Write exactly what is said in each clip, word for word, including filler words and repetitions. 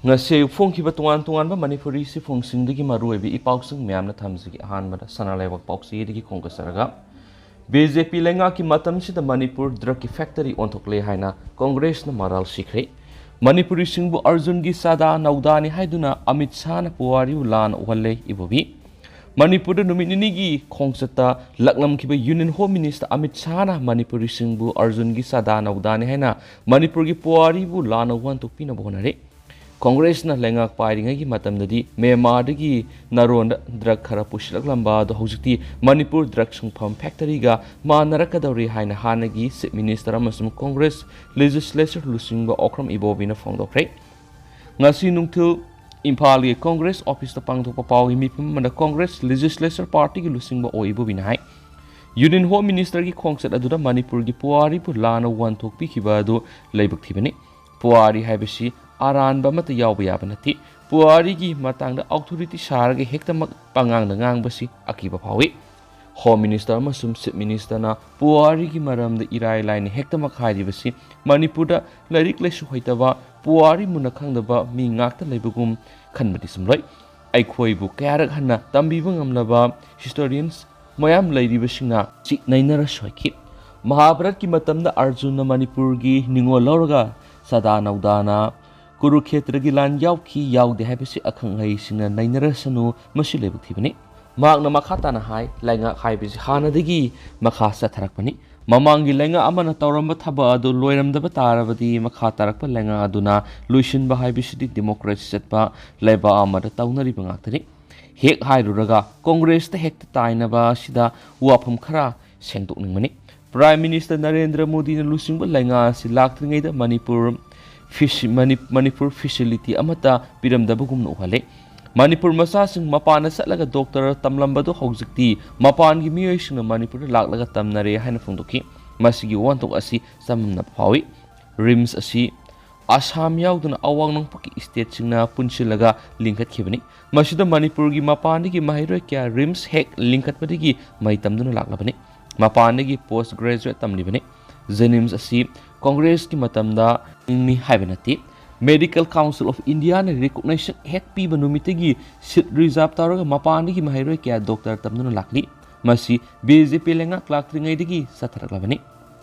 ꯉꯁꯤ ꯑꯌꯨꯛ ꯐꯣꯡꯈꯤꯕ ꯇꯣꯉꯥꯟ ꯇꯣꯉꯥꯟꯕ ꯃꯅꯤꯄꯨꯔꯤ ꯆꯦꯐꯣꯡꯁꯤꯡꯗꯒꯤ ꯃꯔꯨꯑꯣꯏꯕ ꯏ ꯄꯥꯎꯁꯤꯡ ꯃꯌꯥꯝꯅ ꯊꯝꯖꯒꯦ꯫ ꯑꯍꯥꯟꯕꯗ ꯁꯅꯥ ꯂꯩꯕꯥꯛ ꯄꯥꯎꯆꯦꯗꯒꯤ ꯈꯣꯡꯗꯥꯖꯔꯒ, ꯕꯤ ꯖꯦ ꯄꯤ ꯂꯩꯉꯥꯛꯀꯤ ꯃꯇꯝꯁꯤꯗ ꯃꯅꯤꯄꯨꯔ ꯗ꯭ꯔꯒꯀꯤ ꯐꯦꯛꯇꯔꯤ ꯑꯣꯟꯊꯣꯛꯂꯦ ꯍꯥꯏꯅ ꯀꯣꯡꯒ꯭ꯔꯦꯁꯅ ꯃꯔꯥꯜ ꯁꯤꯈ꯭ꯔꯦ꯫ ꯃꯅꯤꯄꯨꯔꯤꯁꯤꯡꯕꯨ ꯑꯔꯖꯨꯟꯒꯤ ꯆꯥꯗꯥ ꯅꯧꯗꯥꯅꯤ ꯍꯥꯏꯗꯨꯅ ꯑꯃꯤꯠ ꯁꯥꯍꯅ ꯄꯨꯋꯥꯔꯤꯕꯨ ꯂꯥꯟꯅ ꯎꯍꯜꯂꯦ꯫ ꯏꯕꯣꯕꯤ꯫ ꯃꯅꯤꯄꯨꯔꯗ ꯅꯨꯃꯤꯠ ꯅꯤꯅꯤꯒꯤ ꯈꯣꯡꯆꯠꯇ ꯂꯥꯛꯂꯝꯈꯤꯕ ꯌꯨꯅꯤꯌꯟ ꯍꯣꯝ ꯃꯤꯅꯤꯁꯇꯔ ꯑꯃꯤꯠ ꯁꯥꯍꯅ ꯃꯅꯤꯄꯨꯔꯤꯁꯤꯡꯕꯨ ꯑꯔꯖꯨꯟꯒꯤ ꯆꯥꯗꯥ ꯅꯧꯗꯥꯅꯤ ꯍꯥꯏꯅ ꯃꯅꯤꯄꯨꯔꯒꯤ ꯄꯨꯋꯥꯔꯤꯕꯨ ꯂꯥꯟꯅ ꯋꯥꯍꯟꯊꯣꯛꯄꯤꯅꯕ ꯍꯣꯠꯅꯔꯤ꯫ ꯀꯣꯡꯒ꯭ꯔꯦꯁꯅ ꯂꯩꯉꯥꯛ ꯄꯥꯏꯔꯤꯉꯩꯒꯤ ꯃꯇꯝꯗꯗꯤ ꯃ꯭ꯌꯥꯟꯃꯥꯔꯗꯒꯤ ꯅꯥꯔꯣꯟꯗ ꯗ꯭ꯔꯒ ꯈꯔ ꯄꯨꯁꯤꯜꯂꯛꯂꯝꯕ ꯑꯗꯣ ꯍꯧꯖꯤꯛꯇꯤ ꯃꯅꯤꯄꯨꯔ ꯗ꯭ꯔꯒ ꯁꯨꯡꯐꯝ ꯐꯦꯛꯇꯔꯤꯒ ꯃꯥꯟꯅꯔꯛꯀꯗꯧꯔꯦ ꯍꯥꯏꯅ ꯍꯥꯟꯅꯒꯤ ꯆꯤꯐ ꯃꯤꯅꯤꯁꯇꯔ ꯑꯃꯁꯨꯡ ꯀꯣꯡꯒ꯭ꯔꯦꯁ ꯂꯦꯖꯤꯁꯂꯦꯆꯔ ꯂꯨꯆꯤꯡꯕ ꯑꯣꯀ꯭ꯔꯝ ꯏꯕꯣꯕꯤꯅ ꯐꯣꯡꯗꯣꯛꯈ꯭ꯔꯦ꯫ ꯉꯁꯤ ꯅꯨꯡꯊꯤꯜ ꯏꯝꯐꯥꯜꯒꯤ ꯀꯣꯡꯒ꯭ꯔꯦꯁ ꯑꯣꯐꯤꯁꯇ ꯄꯥꯡꯊꯣꯛꯄ ꯄꯥꯎꯒꯤ ꯃꯤꯐꯝ ꯑꯃꯗ ꯀꯣꯡꯒ꯭ꯔꯦꯁ ꯂꯦꯖꯤꯁꯂꯦꯆꯔ ꯄꯥꯔꯇꯤꯒꯤ ꯂꯨꯆꯤꯡꯕ ꯑꯣ ꯏꯕꯣꯕꯤꯅ ꯍꯥꯏ, ꯌꯨꯅꯤꯌꯟ ꯍꯣꯝ ꯃꯤꯅꯤꯁꯇꯔꯒꯤ ꯈꯣꯡꯆꯠ ꯑꯗꯨꯗ ꯃꯅꯤꯄꯨꯔꯒꯤ ꯄꯨꯋꯥꯔꯤꯕꯨ ꯂꯥꯟꯅ ꯋꯥꯍꯟꯊꯣꯛꯄꯤꯈꯤꯕ ꯑꯗꯨ ꯂꯥꯏꯕꯛ ꯊꯤꯕꯅꯤ꯫ ꯄꯨꯋꯥꯔꯤ ꯍꯥꯏꯕꯁꯤ ꯑꯔꯥꯟꯕ ꯑꯃꯠꯇ ꯌꯥꯎꯕ ꯌꯥꯕ ꯅꯠꯇꯦ꯫ ꯄꯨꯋꯥꯔꯤꯒꯤ ꯃꯇꯥꯡꯗ ꯑꯧꯊꯣꯔꯤꯇꯤ ꯁꯥꯔꯒ ꯍꯦꯛꯇꯃꯛ ꯄꯉꯥꯡꯗ ꯉꯥꯡꯕꯁꯤ ꯑꯀꯤꯕ ꯐꯥꯎꯏ꯫ ꯍꯣꯝ ꯃꯤꯅꯤꯁꯇꯔ ꯑꯃꯁꯨꯡ ꯆꯤꯐ ꯃꯤꯅꯤꯁꯇꯔꯅ ꯄꯨꯋꯥꯔꯤꯒꯤ ꯃꯔꯝꯗ ꯏꯔꯥꯏ ꯂꯥꯏꯅ ꯍꯦꯛꯇꯃꯛ ꯍꯥꯏꯔꯤꯕꯁꯤ ꯃꯅꯤꯄꯨꯔꯗ ꯂꯥꯏꯔꯤꯛ ꯂꯥꯏꯁꯨ ꯍꯩꯇꯕ, ꯄꯨꯋꯥꯔꯤ ꯃꯨꯟꯅ ꯈꯪꯗꯕ ꯃꯤ ꯉꯥꯛꯇ ꯂꯩꯕꯒꯨꯝ ꯈꯟꯕꯗꯤ ꯆꯨꯝꯂꯣꯏ꯫ ꯑꯩꯈꯣꯏꯕꯨ ꯀꯌꯥꯔꯛ ꯍꯟꯅ ꯇꯝꯕꯤꯕ ꯉꯝꯂꯕ ꯍꯤꯁꯇꯣꯔꯤꯌꯟꯁ ꯃꯌꯥꯝ ꯂꯩꯔꯤꯕꯁꯤꯡꯅ ꯆꯤꯛ ꯅꯩꯅꯔ ꯁꯣꯏꯈꯤ꯫ ꯃꯍꯥꯚꯥꯔꯠꯀꯤ ꯃꯇꯝꯗ ꯑꯔꯖꯨꯟꯅ ꯃꯅꯤꯄꯨꯔꯒꯤ ꯅꯤꯉꯣꯜ ꯂꯧꯔꯒ ꯆꯥꯗꯥ ꯅꯧꯗꯥꯅ ꯀꯨꯔꯨꯈꯦꯇ꯭ꯔꯒꯤ ꯂꯥꯟ ꯌꯥꯎꯈꯤ ꯌꯥꯎꯗꯦ ꯍꯥꯏꯕꯁꯤ ꯑꯈꯪ ꯑꯍꯩꯁꯤꯡꯅ ꯅꯩꯅꯔꯁꯅꯨ, ꯃꯁꯤ ꯂꯥꯏꯕꯛ ꯊꯤꯕꯅꯤ꯫ ꯃꯍꯥꯛꯅ ꯃꯈꯥ ꯇꯥꯅ ꯍꯥꯏ, ꯂꯩꯉꯥꯛ ꯍꯥꯏꯕꯁꯤ ꯍꯥꯟꯅꯗꯒꯤ ꯃꯈꯥ ꯆꯠꯊꯔꯛꯄꯅꯤ꯫ ꯃꯃꯥꯡꯒꯤ ꯂꯩꯉꯥꯛ ꯑꯃꯅ ꯇꯧꯔꯝꯕ ꯊꯕꯛ ꯑꯗꯨ ꯂꯣꯏꯔꯝꯗꯕ ꯇꯥꯔꯕꯗꯤ ꯃꯈꯥ ꯇꯥꯔꯛꯄ ꯂꯩꯉꯥꯛ ꯑꯗꯨꯅ ꯂꯣꯏꯁꯤꯟꯕ ꯍꯥꯏꯕꯁꯤꯗꯤ ꯗꯤꯃꯣꯀ꯭ꯔꯦꯁꯤ ꯆꯠꯄ ꯂꯩꯕꯥꯛ ꯑꯃꯗ ꯇꯧꯅꯔꯤꯕ ꯉꯥꯛꯇꯅꯤ꯫ ꯍꯦꯛ ꯍꯥꯏꯔꯨꯔꯒ ꯀꯣꯡꯒ꯭ꯔꯦꯁꯇ ꯍꯦꯛꯇ ꯇꯥꯏꯅꯕ ꯑꯁꯤꯗ ꯋꯥꯐꯝ ꯈꯔ ꯁꯦꯡꯗꯣꯛꯅꯤꯡꯕꯅꯤ꯫ ꯄ꯭ꯔꯥꯏꯝ ꯃꯤꯅꯤꯁꯇꯔ ꯅꯔꯦꯟꯗ꯭ꯔ ꯃꯣꯗꯤꯅ ꯂꯨꯆꯤꯡꯕ ꯂꯩꯉꯥꯛ ꯑꯁꯤ ꯂꯥꯛꯇ꯭ꯔꯤꯉꯩꯗ ꯃꯅꯤꯄꯨꯔ ꯐꯤꯁꯤ-, ꯃꯅꯤ-, ꯃꯅꯤꯄꯨꯔ ꯐꯦꯁꯤꯂꯤꯇꯤ ꯑꯃꯠꯇ ꯄꯤꯔꯝꯗꯕꯒꯨꯝꯅ ꯎꯍꯜꯂꯦ꯫ ꯃꯅꯤꯄꯨꯔ ꯃꯆꯥꯁꯤꯡ ꯃꯄꯥꯟꯗ ꯆꯠꯂꯒ ꯗꯣꯛꯇꯔ ꯇꯝꯂꯝꯕꯗꯨ ꯍꯧꯖꯤꯛꯇꯤ ꯃꯄꯥꯟꯒꯤ ꯃꯤꯑꯣꯏꯁꯤꯡꯅ ꯃꯅꯤꯄꯨꯔꯗ ꯂꯥꯛꯂꯒ ꯇꯝꯅꯔꯦ ꯍꯥꯏꯅ ꯐꯣꯡꯗꯣꯛꯈꯤ꯫ ꯃꯁꯤꯒꯤ ꯋꯥꯍꯟꯊꯣꯛ ꯑꯁꯤ ꯆꯃꯝꯅꯕ ꯐꯥꯎꯏ꯫ ꯔꯤꯝꯁ ꯑꯁꯤ ꯑꯁꯥꯝ ꯌꯥꯎꯗꯅ ꯑꯋꯥꯡ ꯅꯣꯡꯄꯣꯛꯀꯤ ꯁ꯭ꯇꯦꯠꯁꯤꯡꯅ ꯄꯨꯟꯁꯤꯜꯂꯒ ꯂꯤꯡꯈꯠꯈꯤꯕꯅꯤ꯫ ꯃꯁꯤꯗ ꯃꯅꯤꯄꯨꯔꯒꯤ ꯃꯄꯥꯟꯗꯒꯤ ꯃꯍꯩꯔꯣꯏ ꯀꯌꯥ ꯔꯤꯝꯁ ꯍꯦꯛ ꯂꯤꯡꯈꯠꯄꯗꯒꯤ ꯃꯍꯩ ꯇꯝꯗꯨꯅ ꯂꯥꯛꯂꯕꯅꯤ꯫ ꯃꯄꯥꯟꯗꯒꯤ ꯄꯣꯁ ꯒ꯭ꯔꯦꯖꯨꯑꯦꯠ ꯇꯝꯂꯤꯕꯅꯤ꯫ ꯖꯦꯅꯤꯝꯁ ꯑꯁꯤ ꯀꯣꯡꯒ꯭ꯔꯦꯁꯀꯤ ꯃꯇꯝꯗ ꯂꯤꯡꯃꯤ ꯍꯥꯏꯕ ꯅꯠꯇꯦ꯫ Medical Council of Indiaꯅ recognition ꯍꯦꯛ ꯄꯤꯕ ꯅꯨꯃꯤꯠꯇꯒꯤ seat reserve ꯇꯧꯔꯒ ꯃꯄꯥꯟꯗꯒꯤ ꯃꯍꯩꯔꯣꯏ ꯀꯌꯥ ꯗꯣꯛꯇꯔ ꯇꯝꯗꯨꯅ ꯂꯥꯛꯂꯤ꯫ ꯃꯁꯤ ꯕꯤ ꯖꯦ ꯄꯤ ꯂꯩꯉꯥꯛ ꯂꯥꯛꯇ꯭ꯔꯤꯉꯩꯗꯒꯤ ꯆꯠꯊꯔꯛꯂꯕꯅꯤ꯫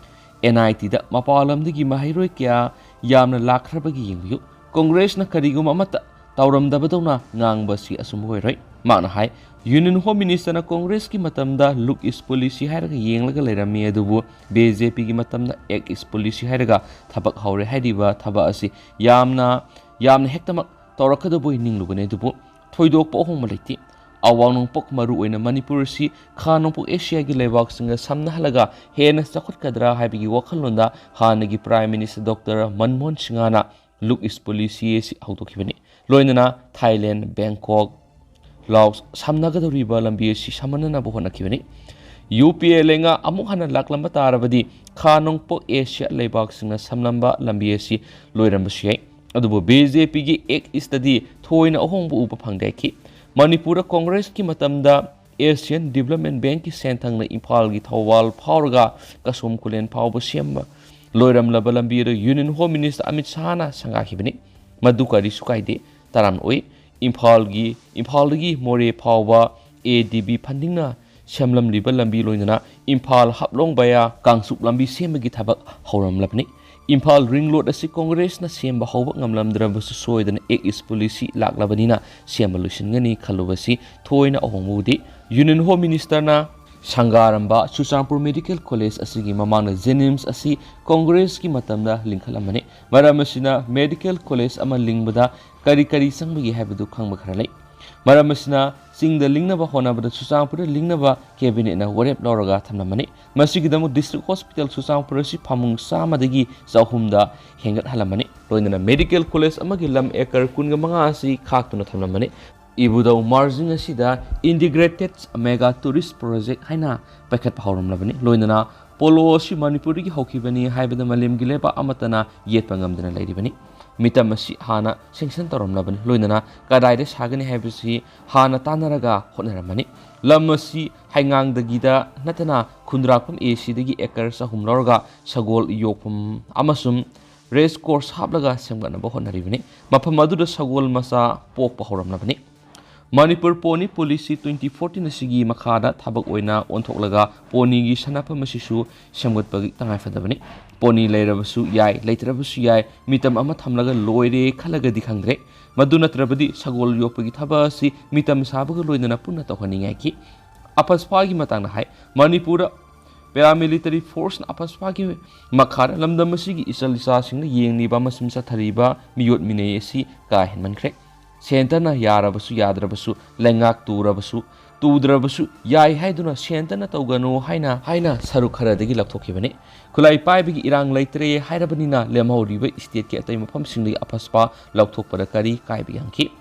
ꯑꯦꯟ ꯑꯥꯏ ꯇꯤꯗ ꯃꯄꯥꯟ ꯂꯝꯗꯒꯤ ꯃꯍꯩꯔꯣꯏ ꯀꯌꯥ ꯌꯥꯝꯅ ꯂꯥꯛꯈ꯭ꯔꯕꯒꯤ ꯌꯦꯡꯕꯤꯌꯨ꯫ ꯀꯣꯡꯒ꯭ꯔꯦꯁꯅ ꯀꯔꯤꯒꯨꯝꯕ ꯑꯃꯠꯇ ꯇꯧꯔꯝꯗꯕꯗꯧꯅ ꯉꯥꯡꯕ ꯑꯁꯤ ꯑꯆꯨꯝꯕ ꯑꯣꯏꯔꯣꯏ꯫ ꯃꯍꯥꯛꯅ ꯍꯥꯏ, Union Home Ministerꯅ ꯀꯣꯡꯒ꯭ꯔꯦꯁꯀꯤ ꯃꯇꯝꯗ look East policy ꯍꯥꯏꯔꯒ ꯌꯦꯡꯂꯒ ꯂꯩꯔꯝꯃꯤ, ꯑꯗꯨꯕꯨ ꯕꯤ ꯖꯦ ꯄꯤꯒꯤ ꯃꯇꯝꯗ act East policy ꯍꯥꯏꯔꯒ ꯊꯕꯛ ꯍꯧꯔꯦ꯫ ꯍꯥꯏꯔꯤꯕ ꯊꯕꯛ ꯑꯁꯤ ꯌꯥꯝꯅ, ꯌꯥꯝꯅ ꯍꯦꯛꯇꯃꯛ ꯇꯧꯔꯛꯀꯗꯕꯣꯏ ꯅꯤꯡꯂꯨꯕꯅꯤ, ꯑꯗꯨꯕꯨ ꯊꯣꯏꯗꯣꯛꯄ ꯑꯍꯣꯡꯕ ꯂꯩꯇꯦ꯫ ꯑꯋꯥꯡ ꯅꯣꯡꯄꯣꯛ, ꯃꯔꯨꯑꯣꯏꯅ ꯃꯅꯤꯄꯨꯔ ꯑꯁꯤ ꯈꯥ ꯅꯣꯡꯄꯣꯛ ꯑꯦꯁꯤꯌꯥꯒꯤ ꯂꯩꯕꯥꯛꯁꯤꯡꯒ ꯁꯝꯅꯍꯜꯂꯒ ꯍꯦꯟꯅ ꯆꯥꯎꯈꯠꯀꯗ꯭ꯔꯥ ꯍꯥꯏꯕꯒꯤ ꯋꯥꯈꯜꯂꯣꯟꯗ ꯍꯥꯟꯅꯒꯤ Prime Minister ꯗꯣꯛꯇꯔ ꯃꯟꯃꯣꯍꯟ ꯁꯤꯡꯍꯅ look East policy ꯑꯁꯤ ꯍꯧꯗꯣꯛꯈꯤꯕꯅꯤ꯫ ꯂꯣꯏꯅꯅ ꯊꯥꯏꯂꯦꯟ, ꯕꯦꯡꯀꯣꯛ, ꯂꯥꯑꯣꯁ ꯁꯝꯅꯒꯗꯧꯔꯤꯕ ꯂꯝꯕꯤ ꯑꯁꯤ ꯁꯝꯅꯅꯕ ꯍꯣꯠꯅꯈꯤꯕꯅꯤ꯫ ꯌꯨ ꯄꯤ ꯑꯦ ꯂꯩꯉꯥꯛ ꯑꯃꯨꯛ ꯍꯟꯅ ꯂꯥꯛꯂꯝꯕ ꯇꯥꯔꯕꯗꯤ ꯈꯥ ꯅꯣꯡꯄꯣꯛ ꯑꯦꯁꯤꯌꯥ ꯂꯩꯕꯥꯛꯁꯤꯡꯅ ꯁꯝꯂꯝꯕ ꯂꯝꯕꯤ ꯑꯁꯤ ꯂꯣꯏꯔꯝꯕꯁꯨ ꯌꯥꯏ꯫ ꯑꯗꯨꯕꯨ ꯕꯤ ꯖꯦ ꯄꯤꯒꯤ act Eastꯇꯗꯤ ꯊꯣꯏꯅ ꯑꯍꯣꯡꯕ ꯎꯕ ꯐꯪꯗꯦ꯫ ꯃꯅꯤꯄꯨꯔꯗ ꯀꯣꯡꯒ꯭ꯔꯦꯁꯀꯤ ꯃꯇꯝꯗ Asian Development Bankꯀꯤ ꯁꯦꯟꯊꯪꯅ ꯏꯝꯐꯥꯜꯒꯤ ꯊꯧꯕꯥꯜ ꯐꯥꯎꯔꯒ ꯀꯁꯣꯝ ꯈꯨꯂꯦꯟ ꯐꯥꯎꯕ ꯁꯦꯝꯕ ꯂꯣꯏꯔꯝꯂꯕ ꯂꯝꯕꯤ ꯑꯗꯨ Union Home Minister ꯑꯃꯤꯠ ꯁꯥꯍꯅ ꯁꯪꯒꯥꯈꯤꯕꯅꯤ꯫ ꯃꯗꯨ ꯀꯔꯤꯁꯨ ꯀꯥꯏꯗꯦ, ꯇꯔꯥꯝꯅ ꯑꯣꯏ꯫ ꯏꯝꯐꯥꯜꯒꯤ, ꯏꯝꯐꯥꯜꯗꯒꯤ ꯃꯣꯔꯦ ꯐꯥꯎꯕ ꯑꯦ ꯗꯤ ꯕꯤ fundingꯅ ꯁꯦꯝꯂꯝꯂꯤꯕ ꯂꯝꯕꯤ, ꯂꯣꯏꯅꯅ ꯏꯝꯐꯥꯜ ꯍꯥꯐꯂꯣꯡ via ꯀꯥꯡꯆꯨꯞ ꯂꯝꯕꯤ ꯁꯦꯝꯕꯒꯤ ꯊꯕꯛ ꯍꯧꯔꯝꯂꯕꯅꯤ꯫ ꯏꯝꯐꯥꯜ ring road ꯑꯁꯤ ꯀꯣꯡꯒ꯭ꯔꯦꯁꯅ ꯁꯦꯝꯕ ꯍꯧꯕ ꯉꯝꯂꯝꯗ꯭ꯔꯕꯁꯨ ꯁꯣꯏꯗꯅ act East policy ꯂꯥꯛꯂꯕꯅꯤꯅ ꯁꯦꯝꯕ ꯂꯣꯏꯁꯤꯟꯒꯅꯤ ꯈꯜꯂꯨꯕꯁꯤ ꯊꯣꯏꯅ ꯑꯍꯣꯡꯕ ꯎꯗꯦ꯫ Union Home Ministerꯅ ꯁꯪꯒꯥꯔꯝꯕ Churachandpur Medical College ꯑꯁꯤꯒꯤ ꯃꯃꯥꯡꯗ JNIMS ꯑꯁꯤ ꯀꯣꯡꯒ꯭ꯔꯦꯁꯀꯤ ꯃꯇꯝꯗ ꯂꯤꯡꯈꯠꯂꯝꯕꯅꯤ꯫ ꯃꯔꯝ ꯑꯁꯤꯅ medical college ꯑꯃ ꯂꯤꯡꯕꯗ ꯀꯔꯤ ꯀꯔꯤ ꯆꯪꯕꯒꯦ ꯍꯥꯏꯕꯗꯨ ꯈꯪꯕ ꯈꯔ ꯂꯩ꯫ ꯃꯔꯝ ꯑꯁꯤꯅ ꯆꯤꯡꯗ ꯂꯤꯡꯅꯕ ꯍꯣꯠꯅꯕꯗ ꯆꯨꯔꯆꯥꯟꯄꯨꯔꯗ ꯂꯤꯡꯅꯕ cabinetꯅ ꯋꯥꯔꯦꯞ ꯂꯧꯔꯒ ꯊꯝꯂꯝꯕꯅꯤ꯫ ꯃꯁꯤꯒꯤꯗꯃꯛ District Hospital ꯆꯨꯔꯆꯥꯟꯄꯨꯔ ꯑꯁꯤ ꯐꯃꯨꯡ ꯆꯥꯝꯃꯗꯒꯤ ꯆꯍꯨꯝꯗ ꯍꯦꯟꯒꯠꯍꯜꯂꯝꯕꯅꯤ꯫ ꯂꯣꯏꯅꯅ medical college ꯑꯃꯒꯤ ꯂꯝ acre ꯀꯨꯟꯒ ꯃꯉꯥ ꯑꯁꯤ ꯈꯥꯛꯇꯨꯅ ꯊꯝꯂꯝꯕꯅꯤ꯫ ꯏꯕꯨꯙꯧ ꯃꯥꯔꯖꯤꯡ ꯑꯁꯤꯗ Integrated Mega Tourist Project ꯍꯥꯏꯅ ꯄꯥꯏꯈꯠꯄ ꯍꯧꯔꯝꯂꯕꯅꯤ꯫ ꯂꯣꯏꯅꯅ ꯄꯣꯂꯣ ꯑꯁꯤ ꯃꯅꯤꯄꯨꯔꯗꯒꯤ ꯍꯧꯈꯤꯕꯅꯤ ꯍꯥꯏꯕꯗ ꯃꯥꯂꯦꯝꯒꯤ ꯂꯩꯕꯥꯛ ꯑꯃꯠꯇꯅ ꯌꯦꯠꯄ ꯉꯝꯗꯅ ꯂꯩꯔꯤꯕꯅꯤ꯫ ꯃꯤꯇꯝ ꯑꯁꯤ ꯍꯥꯟꯅ sanction ꯇꯧꯔꯝꯂꯕꯅꯤ꯫ ꯂꯣꯏꯅꯅ ꯀꯗꯥꯏꯗ ꯁꯥꯒꯅꯤ ꯍꯥꯏꯕꯁꯤ ꯍꯥꯟꯅ ꯇꯥꯟꯅꯔꯒ ꯍꯣꯠꯅꯔꯝꯃꯅꯤ꯫ ꯂꯝ ꯑꯁꯤ ꯍꯩꯉꯥꯡꯗꯒꯤꯗ ꯅꯠꯇꯅ ꯈꯨꯟꯗ꯭ꯔꯥꯛꯄꯝ ꯑꯦ ꯁꯤꯗꯒꯤ acre ꯆꯍꯨꯝ ꯂꯧꯔꯒ ꯁꯒꯣꯜ ꯌꯣꯛꯐꯝ ꯑꯃꯁꯨꯡ ꯔꯦꯁ ꯀꯣꯔꯁ ꯍꯥꯞꯂꯒ ꯁꯦꯝꯒꯠꯅꯕ ꯍꯣꯠꯅꯔꯤꯕꯅꯤ꯫ ꯃꯐꯝ ꯑꯗꯨꯗ ꯁꯒꯣꯜ ꯃꯆꯥ ꯄꯣꯛꯄ ꯍꯧꯔꯝꯂꯕꯅꯤ꯫ Manipur pony policy twenty fourteen ꯑꯁꯤꯒꯤ ꯃꯈꯥꯗ ꯊꯕꯛ ꯑꯣꯏꯅ ꯑꯣꯟꯊꯣꯛꯂꯒ ꯄꯣꯅꯤꯒꯤ ꯁꯥꯟꯅꯐꯝ ꯑꯁꯤꯁꯨ ꯁꯦꯝꯒꯠꯄꯒꯤ ꯇꯉꯥꯏꯐꯗꯕꯅꯤ꯫ ꯄꯣꯅꯤ ꯂꯩꯔꯕꯁꯨ ꯌꯥꯏ, ꯂꯩꯇ꯭ꯔꯕꯁꯨ ꯌꯥꯏ, ꯃꯤꯇꯝ ꯑꯃ ꯊꯝꯂꯒ ꯂꯣꯏꯔꯦ ꯈꯜꯂꯒꯗꯤ ꯈꯪꯗ꯭ꯔꯦ꯫ ꯃꯗꯨ ꯅꯠꯇ꯭ꯔꯕꯗꯤ ꯁꯒꯣꯜ ꯌꯣꯛꯄꯒꯤ ꯊꯕꯛ ꯑꯁꯤ ꯃꯤꯇꯝ ꯁꯥꯕꯒ ꯂꯣꯏꯅꯅ ꯄꯨꯟꯅ ꯇꯧꯍꯟꯅꯤꯡꯉꯥꯏꯒꯤ꯫ ꯑꯐꯁꯐꯥꯒꯤ ꯃꯇꯥꯡꯗ ꯍꯥꯏ, ꯃꯅꯤꯄꯨꯔꯗ ꯄꯦꯔꯥꯃꯤꯂꯤꯇꯔꯤ ꯐꯣꯔꯁꯅ ꯑꯐꯁꯐꯥꯒꯤ ꯃꯈꯥꯗ ꯂꯝꯗꯝ ꯑꯁꯤꯒꯤ ꯏꯆꯜ ꯏꯆꯥꯁꯤꯡꯅ ꯌꯦꯡꯂꯤꯕ ꯑꯃꯁꯨꯡ ꯆꯠꯊꯔꯤꯕ ꯃꯤꯑꯣꯠ ꯃꯤꯅꯩ ꯑꯁꯤ ꯀꯥ ꯍꯦꯟꯃꯟꯈ꯭ꯔꯦ꯫ ꯁꯦꯟꯇꯔꯅ ꯌꯥꯔꯕꯁꯨ ꯌꯥꯗ꯭ꯔꯕꯁꯨ, ꯂꯩꯉꯥꯛ ꯇꯨꯔꯕꯁꯨ ꯇꯨꯗ꯭ꯔꯕꯁꯨ ꯌꯥꯏ ꯍꯥꯏꯗꯨꯅ ꯁꯦꯟꯇꯔꯅ ꯇꯧꯒꯅꯨ ꯍꯥꯏꯅ ꯍꯥꯏꯅ ꯁꯔꯨꯛ ꯈꯔꯗꯒꯤ ꯂꯧꯊꯣꯛꯈꯤꯕꯅꯤ꯫ ꯈꯨꯠꯂꯥꯏ ꯄꯥꯏꯕꯒꯤ ꯏꯔꯥꯡ ꯂꯩꯇ꯭ꯔꯦ ꯍꯥꯏꯔꯕꯅꯤꯅ ꯂꯦꯝꯍꯧꯔꯤꯕ ꯏꯁꯇꯦꯠꯀꯤ ꯑꯇꯩ ꯃꯐꯝꯁꯤꯡꯗꯒꯤ ꯑꯐꯁꯐꯥ ꯂꯧꯊꯣꯛꯄꯗ ꯀꯔꯤ ꯀꯥꯏꯕ ꯌꯥꯡꯈꯤ?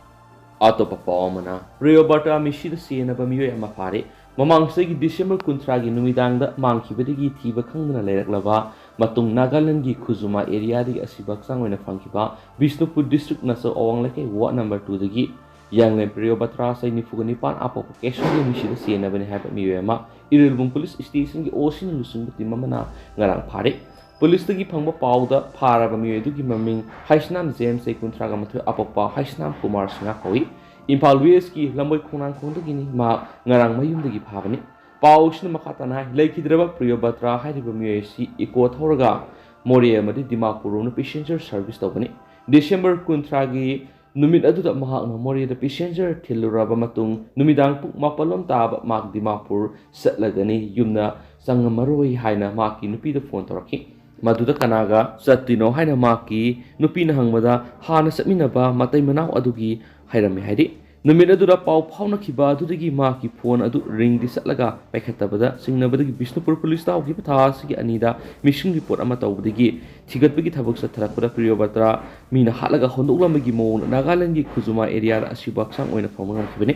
ꯑꯇꯣꯞꯄ ꯄꯥꯎ ꯑꯃꯅ, ꯄ꯭ꯔꯤꯌꯣꯕ꯭ꯔꯇꯥ ꯃꯤꯁꯤꯗ ꯆꯦꯟꯅꯕ ꯃꯤꯑꯣꯏ ꯑꯃ ꯐꯥꯔꯦ꯫ ꯃꯃꯥꯡ ꯆꯍꯤꯒꯤ ꯗꯤꯁꯦꯝꯕꯔ ꯀꯨꯟꯊ꯭ꯔꯥꯒꯤ ꯅꯨꯃꯤꯗꯥꯡꯗ ꯃꯥꯡꯈꯤꯕꯗꯒꯤ ꯊꯤꯕ ꯈꯪꯗꯅ ꯂꯩꯔꯛꯂꯕ ꯃꯇꯨꯡ ꯅꯥꯒꯥꯂꯦꯟꯗꯒꯤ ꯈꯨꯖꯨꯃꯥ ꯑꯦꯔꯤꯌꯥꯗꯒꯤ ꯑꯁꯤꯕ ꯍꯛꯆꯥꯡ ꯑꯣꯏꯅ ꯐꯪꯈꯤꯕ ꯕꯤꯁꯅꯨꯄꯨꯔ ꯗꯤꯁꯇ꯭ꯔꯤꯛ ꯅꯆꯧ ꯑꯋꯥꯡ ꯂꯩꯀꯥꯏ ꯋꯥꯔꯗ ꯅꯝꯕꯔ ꯇꯨꯗꯒꯤ ꯌꯥꯡꯂꯦꯟ ꯄ꯭ꯔꯤꯌꯣꯕ꯭ꯔꯇꯥ, ꯆꯍꯤ ꯅꯤꯐꯨꯒ ꯅꯤꯄꯥꯟ, ꯑꯄꯣꯛꯄ ꯀꯦꯁꯣꯒꯤ ꯃꯤꯁꯤꯗ ꯆꯦꯟꯅꯕꯅꯤ ꯍꯥꯏꯕ ꯃꯤꯑꯣꯏ ꯑꯃ ꯏꯔꯤꯜꯕꯨꯡ ꯄꯨꯂꯤꯁ ꯁ꯭ꯇꯦꯁꯟꯒꯤ ꯑꯣ ꯁꯤꯅ ꯂꯨꯆꯤꯡꯕ ꯇꯤꯝ ꯑꯃꯅ ꯉꯔꯥꯡ ꯐꯥꯔꯦ꯫ ꯄꯨꯂꯤꯁꯇꯒꯤ ꯐꯪꯕ ꯄꯥꯎꯗ ꯐꯥꯔꯕ ꯃꯤꯑꯣꯏ ꯑꯗꯨꯒꯤ ꯃꯃꯤꯡ ꯍꯩꯁꯅꯥꯝ ꯖꯦꯝꯁ, ꯆꯍꯤ ꯀꯨꯟꯊ꯭ꯔꯥꯒ ꯃꯥꯊꯣꯏ, ꯑꯄꯣꯛꯄ ꯍꯩꯁꯅꯥꯝ ꯀꯨꯃꯥꯔ ꯁꯤꯡꯍ ꯀꯧꯏ꯫ ꯏꯝꯐꯥꯜ ꯋꯦꯁꯀꯤ ꯂꯝꯕꯣꯏ ꯈꯣꯡꯅꯥꯡꯈꯣꯡꯗꯒꯤꯅꯤ꯫ ꯃꯍꯥꯛ ꯉꯔꯥꯡ ꯃꯌꯨꯝꯗꯒꯤ ꯐꯥꯕꯅꯤ꯫ ꯄꯥꯎꯁꯤꯅ ꯃꯈꯥ ꯇꯥꯅ ꯍꯥꯏ, ꯂꯩꯈꯤꯗ꯭ꯔꯕ ꯄ꯭ꯔꯤꯌꯣꯕ꯭ꯔꯇꯥ ꯍꯥꯏꯔꯤꯕ ꯃꯤꯑꯣꯏ ꯑꯁꯤ ꯏꯀꯣ ꯊꯧꯔꯒ ꯃꯣꯔꯦ ꯑꯃꯗꯤ ꯗꯤꯃꯥꯄꯨꯔ ꯔꯣꯝꯅ ꯄꯦꯁꯦꯟꯖꯔ ꯁꯔꯚꯤꯁ ꯇꯧꯕꯅꯤ꯫ ꯗꯤꯁꯦꯝꯕꯔ ꯀꯨꯟꯊ꯭ꯔꯥꯒꯤ ꯅꯨꯃꯤꯠ ꯑꯗꯨꯗ ꯃꯍꯥꯛꯅ ꯃꯣꯔꯦꯗ ꯄꯦꯁꯦꯟꯖꯔ ꯊꯤꯜꯂꯨꯔꯕ ꯃꯇꯨꯡ ꯅꯨꯃꯤꯗꯥꯡ ꯄꯨꯡ ꯃꯥꯄꯜ ꯂꯣꯝ ꯇꯥꯕ ꯃꯍꯥꯛ ꯗꯤꯃꯥꯄꯨꯔ ꯆꯠꯂꯒꯅꯤ, ꯌꯨꯝꯗ ꯆꯪꯉꯝꯃꯔꯣꯏ ꯍꯥꯏꯅ ꯃꯍꯥꯛꯀꯤ ꯅꯨꯄꯤꯗ ꯐꯣꯟ ꯇꯧꯔꯛꯈꯤ꯫ ꯃꯗꯨꯗ ꯀꯅꯥꯒ ꯆꯠꯇꯣꯏꯅꯣ ꯍꯥꯏꯅ ꯃꯍꯥꯛꯀꯤ ꯅꯨꯄꯤꯅ ꯍꯪꯕꯗ ꯍꯥꯟꯅ ꯆꯠꯃꯤꯟꯅꯕ ꯃꯇꯩ ꯃꯅꯥꯎ ꯑꯗꯨꯒꯤ ꯍꯥꯏꯔꯝꯃꯤ ꯍꯥꯏꯔꯤ꯫ ꯅꯨꯃꯤꯠ ꯑꯗꯨꯗ ꯄꯥꯎ ꯐꯥꯎꯅꯈꯤꯕ ꯑꯗꯨꯗꯒꯤ ꯃꯍꯥꯛꯀꯤ ꯐꯣꯟ ꯑꯗꯨ ꯔꯤꯡꯗꯤ ꯆꯠꯂꯒ ꯄꯥꯏꯈꯠꯇꯕꯗ ꯆꯤꯡꯅꯕꯗꯒꯤ ꯕꯤꯁꯅꯨꯄꯨꯔ ꯄꯨꯂꯤꯁꯇ ꯍꯧꯈꯤꯕ ꯊꯥ ꯑꯁꯤꯒꯤ ꯑꯅꯤꯗ ꯃꯤꯁꯤꯡ ꯔꯤꯄꯣꯔꯠ ꯑꯃ ꯇꯧꯕꯗꯒꯤ ꯊꯤꯒꯠꯄꯒꯤ ꯊꯕꯛ ꯆꯠꯊꯔꯛꯄꯗ ꯄ꯭ꯔꯤꯌꯣꯕ꯭ꯔꯇꯥ ꯃꯤꯅ ꯍꯥꯠꯂꯒ ꯍꯨꯟꯗꯣꯛꯂꯝꯕꯒꯤ ꯃꯑꯣꯡꯗ ꯅꯥꯒꯥꯂꯦꯟꯗꯒꯤ ꯈꯨꯖꯨꯃꯥ ꯑꯦꯔꯤꯌꯥꯗ ꯑꯁꯤꯕ ꯍꯛꯆꯥꯡ ꯑꯣꯏꯅ ꯐꯪꯕ ꯉꯝꯈꯤꯕꯅꯤ꯫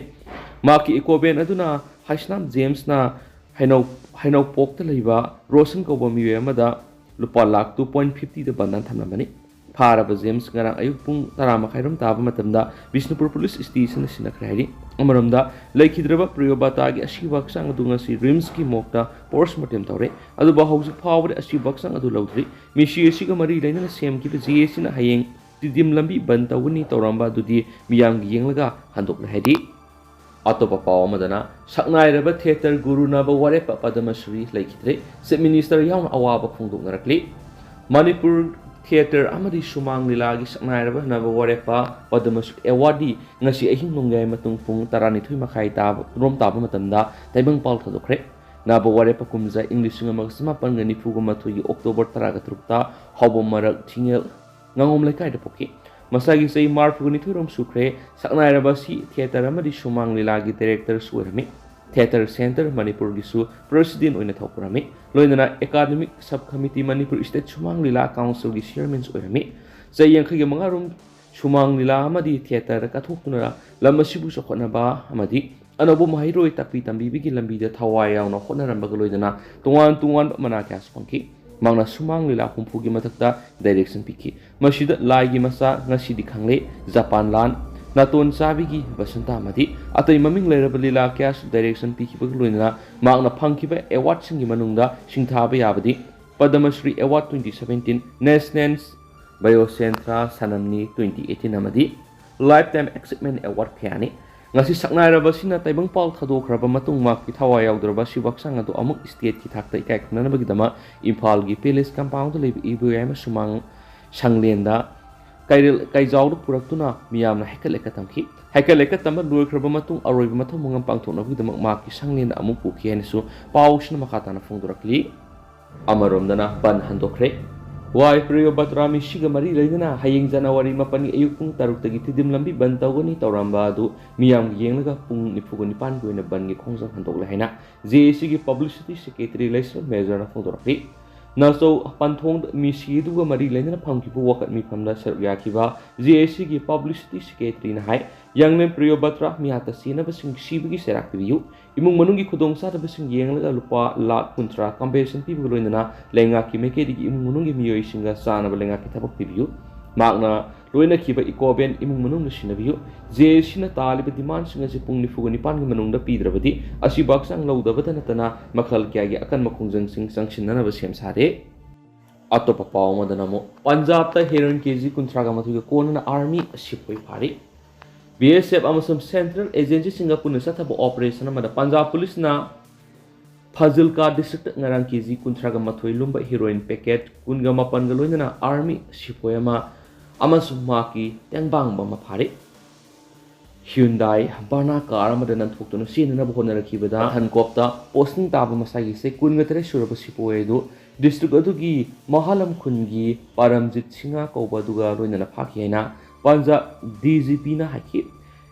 ꯃꯍꯥꯛꯀꯤ ꯏꯀꯣ ꯚꯦꯟ ꯑꯗꯨꯅ ꯍꯩꯁꯅꯥꯝ ꯖꯦꯝꯁꯅ ꯍꯩꯅꯧ, ꯍꯩꯅꯧꯄꯣꯛꯇ ꯂꯩꯕ ꯔꯣꯁꯟ ꯀꯧꯕ ꯃꯤꯑꯣꯏ ꯑꯃꯗ ꯂꯨꯄꯥ ꯂꯥꯈ two point fiftyꯗ ꯕꯟꯗꯟ ꯊꯝꯂꯝꯕꯅꯤ꯫ ꯐꯥꯔꯕ ꯖꯦꯝꯁ ꯉꯔꯥꯡ ꯑꯌꯨꯛ ꯄꯨꯡ ꯇꯔꯥ ꯃꯈꯥꯏꯔꯣꯝ ꯇꯥꯕ ꯃꯇꯝꯗ ꯕꯤꯁꯅꯨꯄꯨꯔ ꯄꯨꯂꯤꯁ ꯁ꯭ꯇꯦꯁꯟꯗ ꯁꯤꯟꯅꯈ꯭ꯔꯦ ꯍꯥꯏꯔꯤ꯫ ꯑꯃꯔꯣꯝꯗ, ꯂꯩꯈꯤꯗ꯭ꯔꯕ ꯄ꯭ꯔꯤꯌꯣꯕꯇꯥꯒꯤ ꯑꯁꯤꯕ ꯍꯛꯆꯥꯡ ꯑꯗꯨ ꯉꯁꯤ ꯔꯤꯝꯁꯀꯤ ꯃꯣꯔꯒꯇ ꯄꯣꯁꯃꯣꯔꯇꯦꯝ ꯇꯧꯔꯦ꯫ ꯑꯗꯨꯕꯨ ꯍꯧꯖꯤꯛ ꯐꯥꯎꯕꯗ ꯑꯁꯤꯕ ꯍꯛꯆꯥꯡ ꯑꯗꯨ ꯂꯧꯗ꯭ꯔꯤ꯫ ꯃꯤꯁꯤ ꯑꯁꯤꯒ ꯃꯔꯤ ꯂꯩꯅꯅ ꯁꯦꯝꯈꯤꯕ ꯖꯦ ꯑꯦ ꯁꯤꯅ ꯍꯌꯦꯡ ꯇꯤꯗꯤꯝ ꯂꯝꯕꯤ ꯕꯟ ꯇꯧꯒꯅꯤ ꯇꯧꯔꯝꯕ ꯑꯗꯨꯗꯤ ꯃꯤꯌꯥꯝꯒꯤ ꯌꯦꯡꯂꯒ ꯍꯟꯗꯣꯛꯂꯦ ꯍꯥꯏꯔꯤ꯫ ꯑꯇꯣꯞꯄ ꯄꯥꯎ ꯑꯃꯗꯅ, ꯁꯛꯅꯥꯏꯔꯕ ꯊꯤꯌꯦꯇꯔ ꯒꯨꯔꯨ ꯅꯕ ꯋꯥꯔꯦꯞꯄ ꯄꯗꯃꯁ꯭ꯔꯤ ꯂꯩꯈꯤꯗ꯭ꯔꯦ꯫ ꯆꯤꯐ ꯃꯤꯅꯤꯁꯇꯔ ꯌꯥꯎꯅ ꯑꯋꯥꯕ ꯐꯣꯡꯗꯣꯛꯅꯔꯛꯂꯤ꯫ ꯃꯅꯤꯄꯨꯔ ꯊꯤꯌꯦꯇꯔ ꯑꯃꯗꯤ ꯁꯨꯃꯥꯡ ꯂꯤꯂꯥꯒꯤ ꯁꯛꯅꯥꯏꯔꯕ ꯅꯕ ꯋꯥꯔꯦꯞꯄ ꯄꯗꯃꯁ꯭ꯔꯤ ꯑꯦꯋꯥꯔꯗꯤ ꯉꯁꯤ ꯑꯍꯤꯡ ꯅꯣꯡꯌꯥꯏ ꯃꯇꯨꯡ ꯄꯨꯡ ꯇꯔꯥꯅꯤꯊꯣꯏ ꯃꯈꯥꯏ ꯇꯥꯕ, ꯔꯣꯝ ꯇꯥꯕ ꯃꯇꯝꯗ ꯇꯥꯏꯕꯪꯄꯥꯜ ꯊꯥꯗꯣꯛꯈ꯭ꯔꯦ꯫ ꯅꯕ ꯋꯥꯔꯦꯞꯄ ꯀꯨꯝꯖꯥ ꯏꯪ ꯂꯤꯁꯤꯡ ꯑꯃꯒ ꯆꯃꯥꯄꯟꯒ ꯅꯤꯐꯨꯒ ꯃꯥꯊꯣꯏꯒꯤ ꯑꯣꯛꯇꯣꯕꯔ ꯇꯔꯥꯒ ꯇꯔꯨꯛꯇ ꯍꯥꯎꯕꯝ ꯃꯔꯛ ꯊꯤꯉꯦꯜ ꯉꯥꯉꯣꯝ ꯂꯩꯀꯥꯏꯗ ꯄꯣꯛꯈꯤ꯫ ꯃꯁꯥꯒꯤ ꯆꯍꯤ ꯃꯔꯤꯐꯨꯒ ꯅꯤꯊꯣꯏꯔꯣꯝ ꯁꯨꯈ꯭ꯔꯦ꯫ ꯁꯛꯅꯥꯏꯔꯕ ꯑꯁꯤ ꯊꯤꯌꯦꯇꯔ ꯑꯃꯗꯤ ꯁꯨꯃꯥꯡ ꯂꯤꯂꯥꯒꯤ ꯗꯥꯏꯔꯦꯛꯇꯔꯁꯨ ꯑꯣꯏꯔꯝꯃꯤ꯫ ꯊꯤꯌꯦꯇꯔ ꯁꯦꯟꯇꯔ ꯃꯅꯤꯄꯨꯔꯒꯤꯁꯨ ꯄ꯭ꯔꯦꯁꯤꯗꯦꯟ ꯑꯣꯏꯅ ꯊꯧꯄꯨꯔꯝꯃꯤ꯫ ꯂꯣꯏꯅꯅ academic sub committee Manipur state ꯁꯨꯃꯥꯡ ꯂꯤꯂꯥ ꯀꯥꯎꯟꯁꯤꯜꯒꯤ ꯆꯤꯌꯔꯃꯦꯟꯁꯨ ꯑꯣꯏꯔꯝꯃꯤ꯫ ꯆꯍꯤ ꯌꯥꯡꯈꯩꯒ ꯃꯉꯥꯔꯣꯝ ꯁꯨꯃꯥꯡ ꯂꯤꯂꯥ ꯑꯃꯗꯤ ꯊꯤꯌꯦꯇꯔꯗ ꯀꯠꯊꯣꯛꯇꯨꯅ ꯂꯝ ꯑꯁꯤꯕꯨ ꯆꯥꯎꯈꯠꯅꯕ ꯑꯃꯗꯤ ꯑꯅꯧꯕ ꯃꯍꯩꯔꯣꯏ ꯇꯥꯛꯄꯤ ꯇꯝꯕꯤꯕꯒꯤ ꯂꯝꯕꯤꯗ ꯊꯋꯥꯏ ꯌꯥꯎꯅ ꯍꯣꯠꯅꯔꯝꯕꯒ ꯂꯣꯏꯅꯅ ꯇꯣꯉꯥꯟ ꯇꯣꯉꯥꯟꯕ ꯃꯅꯥ ꯀꯌꯥꯁꯨ ꯐꯪꯈꯤ꯫ ꯃꯍꯥꯛꯅ ꯁꯨꯃꯥꯡ ꯂꯤꯂꯥ ꯍꯨꯝꯐꯨꯒꯤ ꯃꯊꯛꯇ ꯗꯥꯏꯔꯦꯛꯁꯟ ꯄꯤꯈꯤ꯫ ꯃꯁꯤꯗ ꯂꯥꯏꯒꯤ ꯃꯆꯥ, ꯉꯁꯤꯗꯤ ꯈꯪꯂꯦ, ꯖꯄꯥꯟ ꯂꯥꯟ, ꯅꯥꯇꯣꯟ ꯆꯥꯕꯤꯒꯤ ꯕꯁꯟꯇ ꯑꯃꯗꯤ ꯑꯇꯩ ꯃꯃꯤꯡ ꯂꯩꯔꯕ ꯂꯤꯂꯥ ꯀꯌꯥꯁꯨ ꯗꯥꯏꯔꯦꯛꯁꯟ ꯄꯤꯈꯤꯕꯒ ꯂꯣꯏꯅꯅ ꯃꯍꯥꯛꯅ ꯐꯪꯈꯤꯕ ꯑꯦꯋꯥꯔꯗꯁꯤꯡꯒꯤ ꯃꯅꯨꯡꯗ ꯁꯤꯡꯊꯥꯕ ꯌꯥꯕꯗꯤ Padmashri award twenty seventeen, national biocentre ꯁꯅꯝꯅꯤ twenty eighteen ꯑꯃꯗꯤ ꯂꯥꯏꯐ ꯇꯥꯏꯝ ꯑꯦꯆꯤꯞꯃꯦꯟ ꯑꯦꯋꯥꯔꯗ ꯀꯌꯥꯅꯤ꯫ ꯉꯁꯤ ꯁꯛꯅꯥꯏꯔꯕ ꯑꯁꯤꯅ ꯇꯥꯏꯕꯪꯄꯥꯜ ꯊꯥꯗꯣꯛꯈ꯭ꯔꯕ ꯃꯇꯨꯡ ꯃꯍꯥꯛꯀꯤ ꯊꯋꯥꯏ ꯌꯥꯎꯗ꯭ꯔꯕ ꯑꯁꯤꯕ ꯍꯛꯆꯥꯡ ꯑꯗꯨ ꯑꯃꯨꯛ ꯁ꯭ꯇꯦꯠꯀꯤ ꯊꯥꯛꯇ ꯏꯀꯥꯏ ꯈꯨꯝꯅꯅꯕꯒꯤꯗꯃꯛ ꯏꯝꯐꯥꯜꯒꯤ ꯄꯦꯂꯦꯁ ꯀꯝꯄꯥꯎꯟꯗ ꯂꯩꯕ ꯏꯕꯣꯌꯥꯏꯃ ꯁꯨꯃꯥꯡ ꯁꯪꯂꯦꯟꯗ ꯀꯩꯔꯦꯜ ꯀꯩꯖꯥꯎꯗ ꯄꯨꯔꯛꯇꯨꯅ ꯃꯤꯌꯥꯝꯅ ꯍꯩꯀꯠ ꯂꯩꯀꯠ ꯇꯝꯈꯤ꯫ ꯍꯩꯀꯠ ꯂꯩꯀꯠ ꯇꯝꯕ ꯂꯣꯏꯈ꯭ꯔꯕ ꯃꯇꯨꯡ ꯑꯔꯣꯏꯕ ꯃꯊꯧ ꯃꯉꯝ ꯄꯥꯡꯊꯣꯛꯅꯕꯒꯤꯗꯃꯛ ꯃꯍꯥꯛꯀꯤ ꯁꯪꯂꯦꯟꯗ ꯑꯃꯨꯛ ꯄꯨꯈꯤ ꯍꯥꯏꯅꯁꯨ ꯄꯥꯎꯁꯤꯅ ꯃꯈꯥ ꯇꯥꯅ ꯐꯣꯡꯗꯣꯔꯛꯂꯤ꯫ ꯑꯃꯔꯣꯝꯗꯅ ꯕꯟ ꯍꯟꯗꯣꯛꯈ꯭ꯔꯦ꯫ ꯋꯥꯏ ꯄ꯭ꯔꯤꯌꯣꯕꯇ꯭ꯔꯥ ꯃꯤꯁꯤꯒ ꯃꯔꯤ ꯂꯩꯅꯅ ꯍꯌꯦꯡ ꯖꯅꯋꯥꯔꯤ ꯃꯥꯄꯟꯒꯤ ꯑꯌꯨꯛ ꯄꯨꯡ ꯇꯔꯨꯛꯇꯒꯤ ꯇꯤꯗꯤꯝ ꯂꯝꯕꯤ ꯕꯟ ꯇꯧꯒꯅꯤ ꯇꯧꯔꯝꯕ ꯑꯗꯨ ꯃꯤꯌꯥꯝꯒꯤ ꯌꯦꯡꯂꯒ ꯄꯨꯡ ꯅꯤꯐꯨꯒ ꯅꯤꯄꯥꯟꯒꯤ ꯑꯣꯏꯅ ꯕꯟꯒꯤ ꯈꯣꯡꯖꯪ ꯍꯟꯗꯣꯛꯂꯦ ꯍꯥꯏꯅ ꯖꯦ ꯑꯦ ꯁꯤꯒꯤ ꯄꯕ꯭ꯂꯤꯁꯤꯇꯤ ꯁꯦꯀ꯭ꯔꯦꯇꯔꯤ ꯂꯩꯁ꯭ꯔꯝ ꯃꯦꯖꯔꯅ ꯐꯣꯡꯗꯣꯔꯛꯂꯤ꯫ ꯅꯥꯆꯧ ꯄꯟꯊꯣꯡꯗ ꯃꯤꯁꯤ ꯑꯗꯨꯒ ꯃꯔꯤ ꯂꯩꯅꯅ ꯐꯝꯈꯤꯕ ꯋꯥꯀꯠ ꯃꯤꯐꯝꯗ ꯁꯔꯨꯛ ꯌꯥꯈꯤꯕ ꯖꯦ ꯑꯦ ꯁꯤꯒꯤ ꯄꯕ꯭ꯂꯤꯁꯤꯇꯤ ꯁꯦꯀ꯭ꯔꯦꯇꯔꯤꯅ ꯍꯥꯏ, ꯌꯪꯂꯦꯟ ꯄ꯭ꯔꯤꯌꯣꯕꯇ꯭ꯔꯥ ꯃꯤꯍꯥꯠꯇ ꯁꯤꯅꯕꯁꯤꯡ ꯁꯤꯕꯒꯤ ꯆꯩꯔꯥꯛ ꯄꯤꯕꯤꯌꯨ꯫ ꯏꯃꯨꯡ ꯃꯅꯨꯡꯒꯤ ꯈꯨꯗꯣꯡꯆꯥꯗꯕꯁꯤꯡ ꯌꯦꯡꯂꯒ ꯂꯨꯄꯥ ꯂꯥꯈ ꯀꯨꯟꯊ꯭ꯔꯥ ꯀꯝꯄꯦꯟꯁꯦꯁꯟ ꯄꯤꯕꯒ ꯂꯣꯏꯅꯅ ꯂꯩꯉꯥꯛꯀꯤ ꯃꯥꯏꯀꯩꯗꯒꯤ ꯏꯃꯨꯡ ꯃꯅꯨꯡꯒꯤ ꯃꯤꯑꯣꯏꯁꯤꯡꯒ ꯆꯥꯅꯕ ꯂꯩꯉꯥꯛꯀꯤ ꯊꯕꯛ ꯄꯤꯕꯤꯌꯨ꯫ ꯃꯍꯥꯛꯅ ꯂꯣꯏꯅꯈꯤꯕ ꯏꯀꯣ ꯚꯦꯟ ꯏꯃꯨꯡ ꯃꯅꯨꯡꯅ ꯁꯤꯟꯅꯕꯤꯌꯨ꯫ ꯖꯦ ꯑꯦ ꯁꯤꯅ ꯇꯥꯜꯂꯤꯕ ꯗꯤꯃꯥꯟꯁꯤꯡ ꯑꯁꯤ ꯄꯨꯡ ꯅꯤꯐꯨꯒ ꯅꯤꯄꯥꯟꯒꯤ ꯃꯅꯨꯡꯗ ꯄꯤꯗ꯭ꯔꯕꯗꯤ ꯑꯁꯤꯕꯨ ꯍꯛꯆꯥꯡ ꯂꯧꯗꯕꯇ ꯅꯠꯇꯅ ꯃꯈꯜ ꯀꯌꯥꯒꯤ ꯑꯀꯟꯕ ꯈꯣꯡꯖꯪꯁꯤꯡ ꯆꯪꯁꯤꯟꯅꯅꯕ ꯁꯦꯝ ꯁꯥꯔꯦ꯫ ꯑꯇꯣꯞꯄ ꯄꯥꯎ ꯑꯃꯗꯅ ꯑꯃꯨꯛ ꯄꯟꯖꯥꯕꯇ ꯍꯦꯔꯣꯏꯟ ꯀꯦ ꯖꯤ ꯀꯨꯟꯊ꯭ꯔꯥꯒ ꯃꯥꯊꯣꯏꯒ ꯀꯣꯟꯅꯅ ꯑꯥꯔꯃꯤ ꯁꯤꯄꯣꯏ ꯐꯥꯔꯤ꯫ ꯕꯤ ꯑꯦꯁ ꯑꯦꯐ ꯑꯃꯁꯨꯡ ꯁꯦꯟꯇ꯭ꯔꯦꯜ ꯑꯦꯖꯦꯟꯁꯤꯁꯤꯡꯒ ꯄꯨꯟꯅ ꯆꯠꯊꯕ ꯑꯣꯄꯔꯦꯁꯟ ꯑꯃꯗ ꯄꯟꯖꯥꯕ ꯄꯨꯂꯤꯁꯅ ꯐꯥꯖꯤꯜꯀꯥ ꯗꯤꯁꯇ꯭ꯔꯤꯛꯇ ꯉꯔꯥꯡ ꯀꯦ ꯖꯤ ꯀꯨꯟꯊ꯭ꯔꯥꯒ ꯃꯥꯊꯣꯏ ꯂꯨꯝꯕ ꯍꯤꯔꯣꯏꯟ ꯄꯦꯀꯦꯠ ꯀꯨꯟꯒ ꯃꯥꯄꯟꯒ ꯂꯣꯏꯅꯅ ꯑꯥꯔꯃꯤ ꯁꯤꯄꯣꯏ ꯑꯃ ꯑꯃꯁꯨꯡ ꯃꯍꯥꯛꯀꯤ ꯇꯦꯡꯕꯥꯡꯕ ꯑꯃ ꯐꯥꯔꯦ꯫ ꯍ꯭ꯌꯨꯟꯗꯥꯏ ꯕꯔꯅꯥ ꯀꯥꯔ ꯑꯃꯗ ꯅꯟꯊꯣꯛꯇꯨꯅ ꯆꯦꯟꯅꯅꯕ ꯍꯣꯠꯅꯔꯛꯈꯤꯕꯗ ꯍꯟꯀꯣꯞꯇ ꯄꯣꯁꯇꯤꯡ ꯇꯥꯕ ꯃꯁꯥꯒꯤ ꯆꯍꯤ ꯀꯨꯟꯒ ꯇꯔꯦꯠ ꯁꯨꯔꯕ ꯁꯤꯄꯣꯏ ꯑꯗꯨ ꯗꯤꯁꯇ꯭ꯔꯤꯛ ꯑꯗꯨꯒꯤ ꯃꯍꯥꯂꯝ ꯈꯨꯟꯒꯤ ꯄꯥꯔꯝꯖꯤꯠ ꯁꯤꯡꯍ ꯀꯧꯕ ꯑꯗꯨꯒ ꯂꯣꯏꯅꯅ ꯐꯥꯈꯤ ꯍꯥꯏꯅ ꯄꯟꯖꯥꯕ ꯗꯤ ꯖꯤ ꯄꯤꯅ ꯍꯥꯏꯈꯤ꯫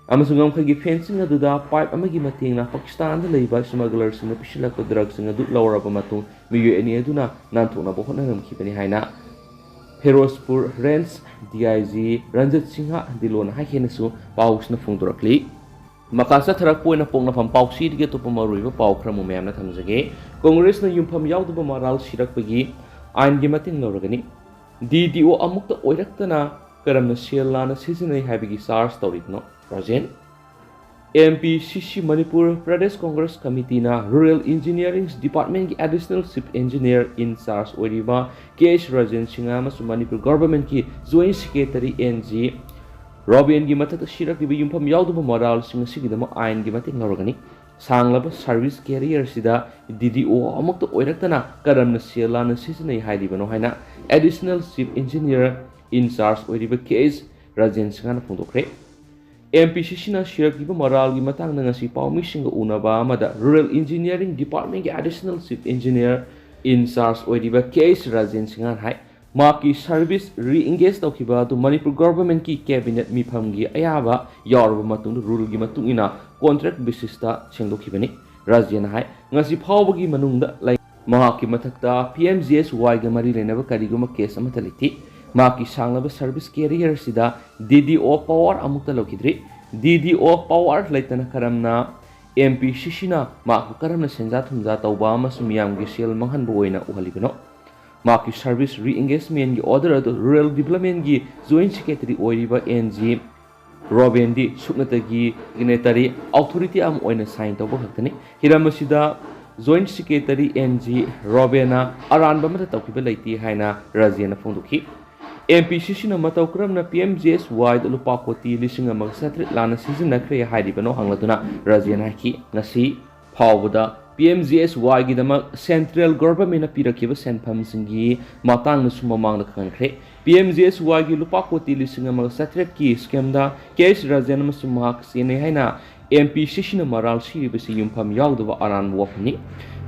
ꯑꯃꯁꯨꯡ ꯉꯝꯈꯩꯒꯤ ꯐꯦꯟꯁꯤꯡ ꯑꯗꯨꯗ ꯄꯥꯏꯞ ꯑꯃꯒꯤ ꯃꯇꯦꯡꯅ ꯄꯥꯀꯤꯁꯇꯥꯟꯗ ꯂꯩꯕ ꯁ꯭ꯃꯒꯂꯔꯁꯤꯡꯅ ꯄꯤꯁꯤꯜꯂꯛꯄ ꯗ꯭ꯔꯒꯁꯤꯡ ꯑꯗꯨ ꯂꯧꯔꯕ ꯃꯇꯨꯡ ꯃꯤꯑꯣꯏ ꯑꯅꯤ ꯑꯗꯨꯅ ꯅꯥꯟꯊꯣꯛꯅꯕ ꯍꯣꯠꯅꯔꯝꯈꯤꯕꯅꯤ ꯍꯥꯏꯅ Firozpur range D I G Ranjit Singh ꯗꯤꯂꯣꯅ ꯍꯥꯏꯈꯤ ꯍꯥꯏꯅꯁꯨ ꯄꯥꯎꯁꯤꯅ ꯐꯣꯡꯗꯣꯔꯛꯂꯤ꯫ ꯃꯈꯥ ꯆꯠꯊꯔꯛꯄ ꯑꯣꯏꯅ ꯄꯣꯛꯅꯐꯝ ꯄꯥꯎꯆꯦꯗꯒꯤ ꯑꯇꯣꯞꯄ ꯃꯔꯨꯑꯣꯏꯕ ꯄꯥꯎ ꯈꯔ ꯑꯃꯨꯛ ꯃꯌꯥꯝꯅ ꯊꯝꯖꯒꯦ꯫ ꯀꯣꯡꯒ꯭ꯔꯦꯁꯅ ꯌꯨꯝꯐꯝ ꯌꯥꯎꯗꯕ ꯃꯔꯥꯜ ꯁꯤꯔꯛꯄꯒꯤ ꯑꯥꯏꯟꯒꯤ ꯃꯇꯦꯡ ꯂꯧꯔꯒꯅꯤ꯫ ꯗꯤ ꯗꯤ ꯑꯣ ꯑꯃꯨꯛꯇ ꯑꯣꯏꯔꯛꯇꯅ ꯀꯔꯝꯅ ꯁꯦꯜ ꯂꯥꯟꯅ ꯁꯤꯖꯤꯟꯅꯩ ꯍꯥꯏꯕꯒꯤ ꯆꯥꯔꯖ ꯇꯧꯔꯤꯕꯅꯣ? Rajen. M P C C Manipur Pradesh Congress ꯀꯃꯤꯇꯤꯅ ꯔꯨꯔꯦꯜ ꯏꯟꯖꯤꯅꯤꯌꯥꯔꯤꯡ ꯗꯤꯄꯥꯔꯠꯃꯦꯟꯒꯤ additional chief engineer in charge ꯑꯣꯏꯔꯤꯕ ꯀꯦ ꯑꯩꯆ ꯔꯥꯖꯦꯟ ꯁꯤꯡꯍ ꯑꯃꯁꯨꯡ ꯃꯅꯤꯄꯨꯔ ꯒꯚꯔꯟꯃꯦꯟꯠꯀꯤ ꯖꯣꯏꯟꯠ ꯁꯦꯀ꯭ꯔꯦꯇꯔꯤ ꯑꯦꯟ ꯖꯤ ꯔꯣꯕꯤꯟꯒꯤ ꯃꯊꯛꯇ ꯁꯤꯔꯛꯂꯤꯕ ꯌꯨꯝꯐꯝ ꯌꯥꯎꯗꯕ ꯃꯔꯥꯜꯁꯤꯡ ꯑꯁꯤꯒꯤꯗꯃꯛ ꯑꯥꯏꯟꯒꯤ ꯃꯇꯦꯡ ꯂꯧꯔꯒꯅꯤ꯫ ꯁꯥꯡꯂꯕ ꯁꯔꯚꯤꯁ ꯀꯦꯔꯤꯌꯔꯁꯤꯗ ꯗꯤ ꯗꯤ ꯑꯣ ꯑꯃꯨꯛꯇ ꯑꯣꯏꯔꯛꯇꯅ ꯀꯔꯝꯅ ꯁꯦꯜ ꯂꯥꯟꯅ ꯁꯤꯖꯤꯟꯅꯩ ꯍꯥꯏꯔꯤꯕꯅꯣ ꯍꯥꯏꯅ additional chief engineer in charge ꯑꯣꯏꯔꯤꯕ ꯀꯦ ꯑꯩꯆ ꯔꯥꯖꯦꯟ ꯁꯤꯡꯍꯅ ꯐꯣꯡꯗꯣꯛꯈ꯭ꯔꯦ꯫ ꯑꯦꯝ ꯄꯤ ꯁꯤ ꯁꯤꯅ ꯁꯤꯔꯛꯂꯤꯕ ꯃꯔꯥꯜꯒꯤ ꯃꯇꯥꯡꯗ ꯉꯁꯤ ꯄꯥꯎꯃꯤꯁꯤꯡꯒ ꯎꯅꯕ ꯑꯃꯗ ꯔꯨꯔꯦꯜ ꯏꯟꯖꯤꯅꯤꯌꯥꯔꯤꯡ ꯗꯤꯄꯥꯔꯠꯃꯦꯟꯠꯀꯤ additional chief engineer in charge ꯑꯣꯏꯔꯤꯕ ꯀꯦ ꯑꯩꯆ ꯔꯥꯖꯦꯟ ꯁꯤꯡꯍꯅ ꯍꯥꯏ, ꯃꯍꯥꯛꯀꯤ ꯁꯔꯚꯤꯁ ꯔꯤꯑꯦꯡꯒꯦꯖ ꯇꯧꯈꯤꯕ ꯑꯗꯨ ꯃꯅꯤꯄꯨꯔ ꯒꯚꯔꯟꯃꯦꯟꯠꯀꯤ ꯀꯦꯕꯤꯅꯦꯠ ꯃꯤꯐꯝꯒꯤ ꯑꯌꯥꯕ ꯌꯥꯎꯔꯕ ꯃꯇꯨꯡꯗ ꯔꯨꯜꯒꯤ ꯃꯇꯨꯡ ꯏꯟꯅ ꯀꯣꯟꯇ꯭ꯔꯦꯛ ꯕꯦꯁꯤꯁꯇ ꯁꯦꯡꯗꯣꯛꯈꯤꯕꯅꯤ꯫ ꯔꯥꯖꯦꯟꯅ ꯍꯥꯏ, ꯉꯁꯤ ꯐꯥꯎꯕꯒꯤ ꯃꯅꯨꯡꯗ ꯂꯩ-, ꯃꯍꯥꯛꯀꯤ ꯃꯊꯛꯇ ꯄꯤ ꯑꯦꯝ ꯖꯤ ꯑꯦꯁ ꯋꯥꯏꯒ ꯃꯔꯤ ꯂꯩꯅꯕ ꯀꯔꯤꯒꯨꯝꯕ ꯀꯦꯁ ꯑꯃꯠꯇ ꯂꯩꯇꯦ꯫ ꯃꯍꯥꯛꯀꯤ ꯁꯥꯡꯂꯕ ꯁꯔꯚꯤꯁ ꯀꯦꯔꯤꯌꯔꯁꯤꯗ ꯗꯤ ꯗꯤ ꯑꯣ ꯄꯥꯋꯔ ꯑꯃꯨꯛꯇ ꯂꯧꯈꯤꯗ꯭ꯔꯤ꯫ ꯗꯤ ꯗꯤ ꯑꯣ ꯄꯥꯋꯔ ꯂꯩꯇꯅ ꯀꯔꯝꯅ ꯑꯦꯝ ꯄꯤ ꯁꯤ ꯁꯤꯅ ꯃꯍꯥꯛꯄꯨ ꯀꯔꯝꯅ ꯁꯦꯟꯖꯥ ꯊꯨꯝꯖꯥ ꯇꯧꯕ ꯑꯃꯁꯨꯡ ꯃꯤꯌꯥꯝꯒꯤ ꯁꯦꯜ ꯃꯥꯡꯍꯟꯕ ꯑꯣꯏꯅ ꯎꯍꯜꯂꯤꯕꯅꯣ? ꯃꯍꯥꯛꯀꯤ service re-engagementꯒꯤ order ꯑꯗꯨ Rural Developmentꯒꯤ Joint Secretary ꯑꯣꯏꯔꯤꯕ ꯑꯦꯟ ꯖꯤ ꯔꯣꯕꯦꯟꯗꯤ ꯁꯨꯞꯅꯇꯒꯤ signatory, authority ꯑꯃ ꯑꯣꯏꯅ sign ꯇꯧꯕ ꯈꯛꯇꯅꯤ꯫ ꯍꯤꯔꯝ ꯑꯁꯤꯗ Joint Secretary ꯑꯦꯟ ꯖꯤ ꯔꯣꯕꯦꯟꯅ ꯑꯔꯥꯟꯕ ꯑꯃꯠꯇ ꯇꯧꯈꯤꯕ ꯂꯩꯇꯦ ꯍꯥꯏꯅ ꯔꯥꯖꯦꯟꯅ ꯐꯣꯡꯗꯣꯛꯈꯤ꯫ ꯑꯦꯝ ꯄꯤ ꯁꯤ ꯁꯤꯅ ꯃꯇꯧ ꯀꯔꯝꯅ ꯄꯤ ꯑꯦꯝ ꯖꯤ ꯑꯦꯁ ꯋꯥꯏꯗ ꯂꯨꯄꯥ ꯀꯣꯇꯤ ꯂꯤꯁꯤꯡ ꯑꯃꯒ ꯆꯥꯇ꯭ꯔꯦꯠ ꯂꯥꯟꯅ ꯁꯤꯖꯤꯟꯅꯈ꯭ꯔꯦ ꯍꯥꯏꯔꯤꯕꯅꯣ ꯍꯪꯂꯗꯨꯅ ꯔꯥꯖꯦꯟꯅ ꯍꯥꯏꯈꯤ, ꯉꯁꯤ ꯐꯥꯎꯕꯗ ꯄꯤ ꯑꯦꯝ ꯖꯤ ꯑꯦꯁ ꯋꯥꯏꯒꯤꯗꯃꯛ central governmentꯅ ꯄꯤꯔꯛꯈꯤꯕ ꯁꯦꯟꯐꯝꯁꯤꯡꯒꯤ ꯃꯇꯥꯡꯗꯁꯨ ꯃꯃꯥꯡꯗ ꯈꯪꯍꯟꯈ꯭ꯔꯦ꯫ ꯄꯤ ꯑꯦꯝ ꯖꯤ ꯑꯦꯁ ꯋꯥꯏꯒꯤ ꯂꯨꯄꯥ ꯀꯣꯇꯤ ꯂꯤꯁꯤꯡ ꯑꯃꯒ ꯆꯥꯇ꯭ꯔꯦꯠꯀꯤ scamꯗ ꯀꯦ ꯑꯦꯁ ꯔꯥꯖꯦꯟ ꯑꯃꯁꯨꯡ ꯃꯍꯥꯛ ꯆꯦꯟꯅꯩ ꯍꯥꯏꯅ ꯑꯦꯝ ꯄꯤ ꯁꯤ ꯁꯤꯅ ꯃꯔꯥꯜ ꯁꯤꯔꯤꯕꯁꯤ ꯌꯨꯝꯐꯝ ꯌꯥꯎꯗꯕ ꯑꯔꯥꯟꯕ ꯋꯥꯐꯝꯅꯤ꯫